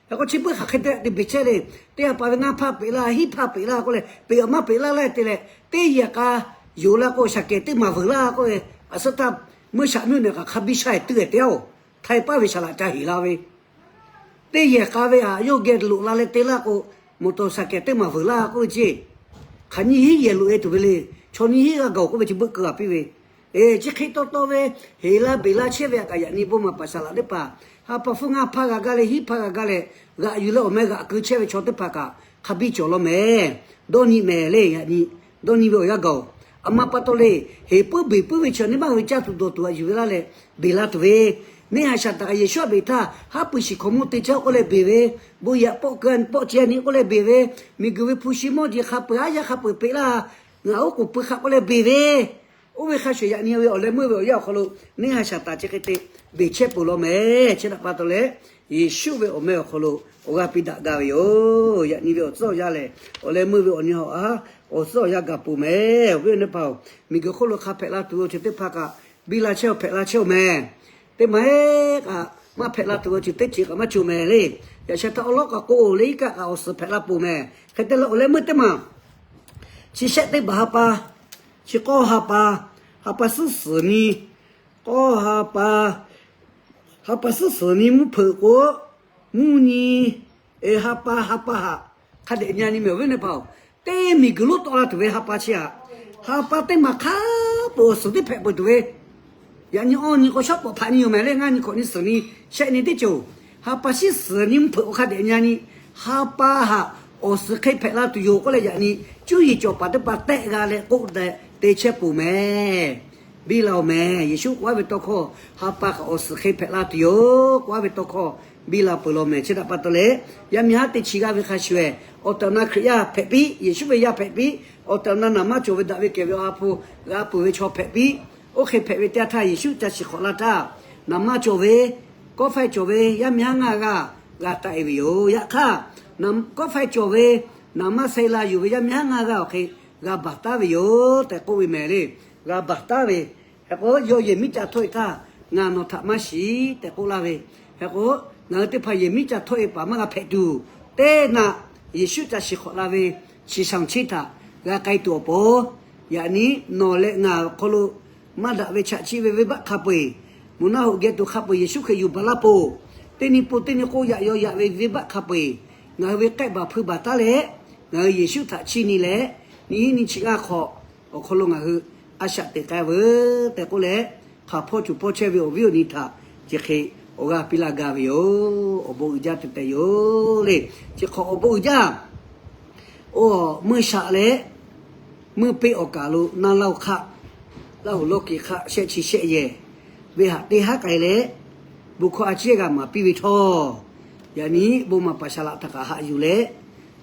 Hk'e k'o chi beuꞈ hk'aˬ hk'e te te beˬ chehˇ le. Teˇ ha pa ve ngaˇ hpaˇ peꞈ laˇ, hinˉ hpaˇ peꞈ laˇ k'oˆ leh, peꞈ awˬ maˇ peꞈ laˇ laˇ te leh, teˇ yehˬ k'a yonˍ la k'o shaˍ kehˬ teˇ maˬ vuiˬ laˇ k'oˆ ve, a suhˉ htaˇ meuˇ shaꞈ meuˇ nehˬ kaꞈ hk'a biˇ shaˇ-e tuˬ-e te-oˬ. Htaiˍ paˇ ve shaˍ laꞈ ca heˍ la ve, teˇ yehˬ k'a ve htaꞈ yawˇ geh loꞈ la leh te laˇ k'o, moˍ tawˍ shaˍ kehˬ teˇ maˬ vuiˬ laˇ k'oˆ ve ceˇ. Hk'aˬ nyiˇ hinˉ yehˬ loꞈ-e tuˬ ve le. Chaw nyiˇ hinˉ g'a gaˬ-oˬ k'oˆ ve chi beuꞈ keu-a piˇ ve. E, chi hk'e taw taw ve heˍ la beˬ la chehˇ ve htaꞈ kaꞈ yaꞈ nyi bon maˍ paˍ shaˍ laꞈ teˇ hpaˍ, ha pa hpfuhˇ ngaˇ hpaˇ g'a gaˇ leh hinˉ hpaˇ g'a gaˇ leh, g'aꞈ yuˬ leh awˬ meh g'aꞈ keu chehˇ ve chaw teˇ hpaˍ kaꞈ hk'a biˇ cawˬ law mehˍ. Dawˇ nyi mehˍ le, yaꞈ nyi dawˇ nyi ve awˬ yanˇ gaˬ-oˬ. A ma pa taw le, heˍ puiˉ beˬ puiˉ ve chi neˇ maˇ hui caˇ tuˬ dawˬ tuˬ g'aꞈ yuˬ ve laˇ leh beˬ la tuˬ ve, neˇ haiˬ shaˍ taˍ kaꞈ Yeˍsuˆ htaꞈ beˬ htaˇ, haˉ pui shiˍ hkaoˍ monˇ te caˇ k'oˆ leh beˬ ve, bon yaꞈ pawˆ keu pawˆ ce a nyi k'oˆ leh beˬ ve, miˬguiˬ ve hpu shi mawˇ jeˬ hk'a peu-eˬ, aˉ yaˇ hk'a peu-eˬ peꞈ laˇ, ngaˬ oˉ k'oˍ pui hk'a k'oˆ leh beˬ ve, Oˇ ve hk'a shuˍ yaꞈ nyi ve awˬ leh meuˇ ve awˬ yanˇ awˬ hk'aw lo neˇ haiˬ Saˍtanˍ chi hk'e te beˬ chehˇ peuˬ law mehˍ. Chi htaꞈ pa taw leh, Yeˍsuˆ ve awˬ meh awˬ hk'aw lo awˬ g'aˇ piˇ daꞈ gaˇ ve yoˬ. Yaꞈ nyi ve awˬ tcuhˉ awˬ yanˇ lehˬ, awˬ leh meuˇ ve awˬ nyi hawˬ a, awˬ tcuhˉ awˬ yanˇ gaˬ peuˬ mehˍ. Awˬ viˉ awˬ nyi teˇ hpaˍ-oˬ, miˬguiˬ hk'oˆ lo hk'a hpehꞈ la tuˬ ve awˬ ceuˬ teˇ hpaˍ kaꞈ biˇ la chehˇ-oˬ, hpehꞈ la chehˇ-oˬ mehˍ. Teˇ maˬ-e kaꞈ maˇ hpehꞈ la tuˬ ve awˬ ceuˬ teˇ ceuˬ kaꞈ maˇ cawˬ mehˍ le. Yaꞈ sheh htaˇ awˬ lawˉ kaꞈ k'o, leh iˉ kaˆ kaꞈ awˬ suhˍ hpehꞈ la peuˬ mehˍ. Hk'e te leh awˬ leh meuˇ teˇ maˬ chi shehˆ teˇ baˬ ha pa, chi k'awˇ ha pa, ha pa suhˉ suhˍ nyi, k'awˇ ha pa, ha pa suhˉ suhˍ nyi mvuhˇ hpeuꞈ k'o, mvuhˇ nyi, ha pa ha pa haꞈ hk'a dehꞈ nyi nyi mehˍ. Awˬ viˉ awˬ nyi teˇ hpaˍ-oˬ, teˇ miˬguiˬ lonˉ tawˆ la tuˬ ve ha pa chi htaꞈ, ha pa teˇ maˬ hk'a peu-eˬ awˬ suhˍ teˇ hpehꞈ peuˬ tuˬ ve, yaꞈ nyi awˬ nyi k'o shawˉ pawˍ hpaꞈ nyi yoˬ mehˍ le. Ngaˇ nyi hkawꞈ nyi suhˍ nyi shehˆ nyi teˇ ceuˬ, ha pa shiˉ suhˍ nyi mvuhˇ hpeuꞈ k'o hk'a dehꞈ nyi nyi, ha pa haꞈ awˬ suhˍ hk'e hpehꞈ la tuˬ yoˬ k'oˆ leh, yaꞈ nyi cuˇ yiˍ cawˬ paˍ teˇ hpaˍ tehˆ g'a leh k'oˆ daꞈ te chehˇ peuˬ mehˍ. Biˇ la-oˬ mehˍ. Yeˍsuˆ k'oˆ-a ve tawˇ hkawˇ, ha pa kaꞈ awˬ suhˍ hk'e hpehꞈ la tuˬ yoˬ k'oˆ-a ve tawˇ hkawˇ biˇ la peuˬ law mehˍ. Chi htaꞈ pa taw leh, yaˇ miˇ haˉ teˇ chi g'aˇ ve hk'a shuˍ-ehˍ, awˬ tehˬ awˬ na Hkriꞈ yaˇ hpehꞈ piˇ, Yeˍsuˆ ve yaˇ hpehꞈ piˇ, awˬ tehˬ awˬ na naˍ manˇ cawˬ ve daꞈ ve kehˬ ve awˬ ha hpu g'a peuˬ ve chaw hpehꞈ piˇ. Oˇ hk'e hpehꞈ ve teˇ yanˇ htaˇ Yeˍsuˆ ca shiˍ hk'awꞈ laˇ htaˇ, naˍ manˇ cawˬ ve, kawˆ faiˇ cawˬ ve yaˇ miˇ haˉ ngaˇ g'aˇ g'a taˆ-e ve yoˬ. Yaꞈ hk'aˇ, kawˆ faiˇ cawˬ ve naˍ manˇ sheh la yuˬ ve yaˇ miˇ haˉ ngaˇ g'aˇ awˬ hk'e g'a baˬ taˉ ve yoˬ tehꞈ k'oˆ ve mehˍ le. G'a baˬ taˉ ve, hk'e k'o yawˇ yehˬ miˉ ca htawˆ-e htaˇ, ngaˬ nawˬ htaꞈ maˇ shiˍ tehꞈ k'oˆ laˇ ve, hk'e k'o ngaˬ hui teˇ hpaˍ yehˬ miˉ ca htawˆ-e paˍ maˇ g'a hpehꞈ tuˬ, teˇ naꞈ Yeˍsuˆ ca shiˍ hk'awꞈ la ve chi shaˍ chi htaꞈ g'a k'ai tuˬ awˬ pon, yaꞈ nyi nawˬ leh ngaˬ awˬ hk'aw lo maˇ daꞈ ve chaꞈ chiˆ ve venˇbaˆ hk'a peu-eˬ, moˬ naˆ hoꞈ geh tuˬ hk'a peu-eˬ Yeˍsuˆ Hkriꞈ yuˬ baˬ laˇ peuˬ. Teˇ nyi pun teˇ nyi k'oˆ yaꞈ yaw yaꞈ ve venˇbaˆ hk'a peu-eˬ ngaˬ hui ve k'ehˆ baˬ hpui baˬ taˉ leh, ngaˬ hui Yeˍsuˆ htaꞈ chiˇ nyi leh, nyiˇ hinˉ nyiˇ chi ngaˇ hk'awꞈ awˬ hk'aw lo ngaˬ hui a shaꞈ teꞈ k'ai veuˬ tehꞈ k'oˆ leh, hk'aˬ hpawˇ cuˬ pawˇ chehˇ ve awˬ viˉ awˬ nyi htaꞈ chi hk'e awˬ g'aˇ piˇ laˇ gaˇ ve yoˬ. Awˬ bon uiˍ jaˇ te tehꞈ yoˬ le. Chi hk'awꞈ awˬ bon uiˍ jaˇ, oˇ meuˇ shaꞈ leh meuˇ peˆ awˬ kaˬ lo naˇ laˇ-oˬ hk'aˆ, laˇ hoꞈ lawˇ kiˬ hk'aˆ shehˆ chi shehˆ yehˬ ve haꞈ teˇ haˉ k'ai leh, bon hkawˇ a ciˉ g'a maˍ piˇ ve htawˇ, yaꞈ nyi bon maˍ paˍ shaˍ laꞈ htaꞈ kaꞈ haꞈ yuˬ leh,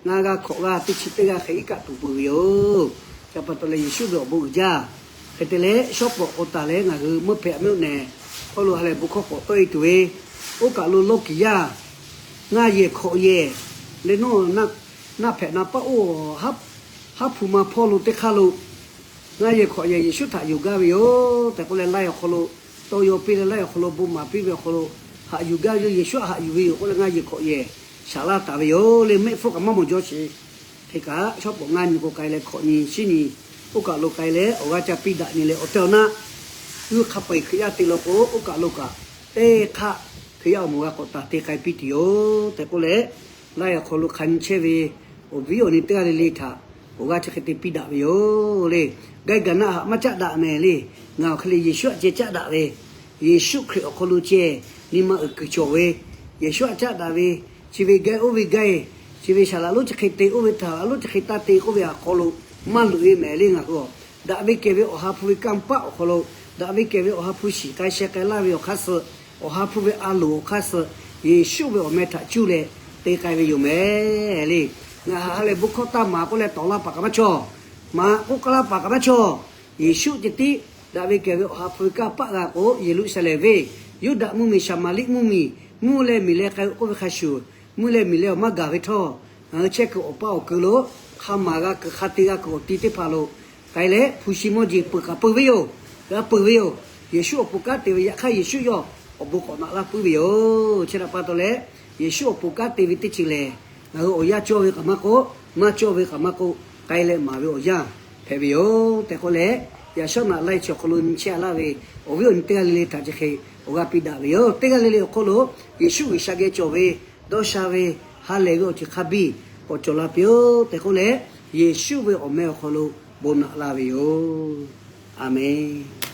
ngaˇ g'aˇ hkawꞈ g'aˇ teˇ chi teˇ g'aˇ hk'e iˉ kaˆ tuˬ peuˬ ve yoˬ. Chi pa taw leh Yeˍsuˆ ve awˬ bon uiˍ jaˇ. Hk'e te leh shawˉ pawˍ k'o taˍ leh ngaˬ hui meuˇ hpehꞈ meuˇ nehˬ hk'aw lo ha lehˬ bon hkawˇ k'awꞈ tawˆ-e tuˬ ve, oˇ kaˬ lo lawˇ kiˬ yaˇ ngaˇ yehˬ hkawꞈ yehˬ leh nawˉ naˆ hpehꞈ na paˆ oˇ haˉ hpu ma hpawˇ lo teˇ hk'aˇ lo ngaˇ yehˬ hkawꞈ yehˬ Yeˍsuˆ htaꞈ yuˬ gaˇ ve yoˬ tehꞈ k'oˆ leh, laiˇ awˬ hk'aw lo tawˇ yaw piˇ leh laiˇ awˬ hk'aw lo bon maˍ piˇ ve awˬ hk'aw lo haꞈ yuˬ gaˇ ve yoˬ. Yeˍsuˆ htaꞈ haꞈ yuˬ ve yoˬ k'oˆ leh ngaˇ yehˬ hkawꞈ yehˬ shaˍ laˇ taˍ ve yoˬ le. Mehˆ hpfuhˇ kaꞈ maˇ mawˬ jaw sheˍ. Hk'e kaꞈ shawˉ pawˍ ngaˇ nyi k'o k'ai leh hkawꞈ nyi shinˉ nyi, oˇ kaˬ lo k'ai leh awˬ g'aˇ ca piˇ daꞈ nyi leh awˬ tehˬ awˬ na g'uiˇ hk'a peu-eˬ Hkriꞈ yaˇ te law k'o, oˇ kaˬ lo kaꞈ teˇ hk'aˆ Hkriꞈ yaˇ awˬ moˍ g'a k'awꞈ taˍ te k'ai piˇ tuˬ yoˬ tehꞈ k'oˆ leh, laiˇ awˬ hk'aw lo hk'a nyi chehˇ ve awˬ viˉ awˬ nyi teˇ g'aˇ le le htaꞈ awˬ g'aˇ chi hk'e te piˇ daꞈ ve yoˬ le. Gaˇ gaˬ naˆ haꞈ maˇ caˆ daꞈ mehˍ le. Ngaˬ awˬ hk'e le Yeˍsuˆ htaꞈ ceh caˆ daꞈ ve, Yeˍsuˆ Hkriꞈ awˬ hk'aw lo ceh nyi ma uiˍ kuiˬ cawˬ ve, Yeˍsuˆ htaꞈ caˆ daꞈ ve, chi ve gaˇ oˇ ve gaˇ, chi ve shaˍ laꞈ lonˉ chi hk'e te oˇ ve htaꞈ laꞈ lonˉ chi hk'e taˇ te k'oˆ ve awˬ hk'aw lo maˇ loꞈ-e mehˍ le. Ngaˬ hui a daꞈ ve kehˬ ve awˬ ha hpu ve kanˇ paˆ awˬ hk'aw lo, daꞈ ve kehˬ ve awˬ ha hpu shiˍ k'ai sheh k'ai laˇ ve awˬ hk'aˇ suh, awˬ ha hpu ve a loˍ awˬ hk'aˇ suh, Yeˍsuˆ ve awˬ meh htaꞈ cuˇ leh te k'ai ve yoˬ mehˍ le. Ngaˬ haꞈ ha lehˬ bon hkawˇ taˇ maˍ k'oˆ leh tawˍ laˇ paˍ kaꞈ maˇ cawˬ, maꞈ k'oˆ k'aˉ laˇ paˍ kaꞈ maˇ cawˬ. Yeˍsuˆ ceh tiˉ daꞈ ve kehˬ ve awˬ ha hpu ve kanˇ paˆ g'a k'o, Yeˍruˆsaˍlehnˍ venˇ, Yuˇdaꞈ mvuhˇmiˬ, Saˍmaˍriˆ mvuhˇmiˬ, mvuhˇ leh miˬ leh k'ai-o k'oˆ ve hk'a shuˍ, mvuhˇ leh miˬ leh awˬ maˇ gaˬ ve htawˇ, ngaˬ hui chehˇ kuiˬ awˬ paˇ awˬ keu lo hk'a maˍ g'a kuiˬ hk'a te g'a kuiˬ awˬ ti teˇ hpaˍ lo k'ai leh hpu shi mawˇ jeˬ peuˬ kaꞈ peuˬ ve yoˬ. G'a peuˬ ve yoˬ. Yeˍsuˆ awˬ pon kanˉ te ve yaꞈ hk'aˇ Yeˍsuˆ yawˇ awˬ bon k'awꞈ naꞈ laˇ puiˉ ve yoˬ. Chi htaꞈ pa taw leh, Yeˍsuˆ awˬ pon kanˉ te ve teˇ ceuˬ lehˬ, ngaˬ hui awˬ yanˇ cawˇ ve kaꞈ maˇ k'oˆ, maˇ cawˇ ve kaꞈ maˇ k'oˆ, k'ai leh maˍ ve awˬ yanˇ hpehꞈ ve yoˬ tehꞈ k'oˆ leh, yaꞈ shawˉ naꞈ laiˇ chi awˬ hk'aw lo nyi chehˇ a laˇ ve awˬ viˉ awˬ nyi teˇ g'aˇ le le htaꞈ chi hk'e awˬ g'aˇ piˇ daꞈ ve yoˬ. Teˇ g'aˇ le le awˬ hk'aw lo Yeˍsuˆ G'uiˬsha geh cawˬ ve dawˇ sha ve ha lehˬ ve awˬ ceuˬ hk'a biˇ k'awꞈ cawˬ la piˇ-oˆ tehꞈ k'oˆ leh, Yeˍsuˆ ve awˬ meh awˬ hk'aw lo bon naꞈ la ve yoˬ. Aˍmenˍ.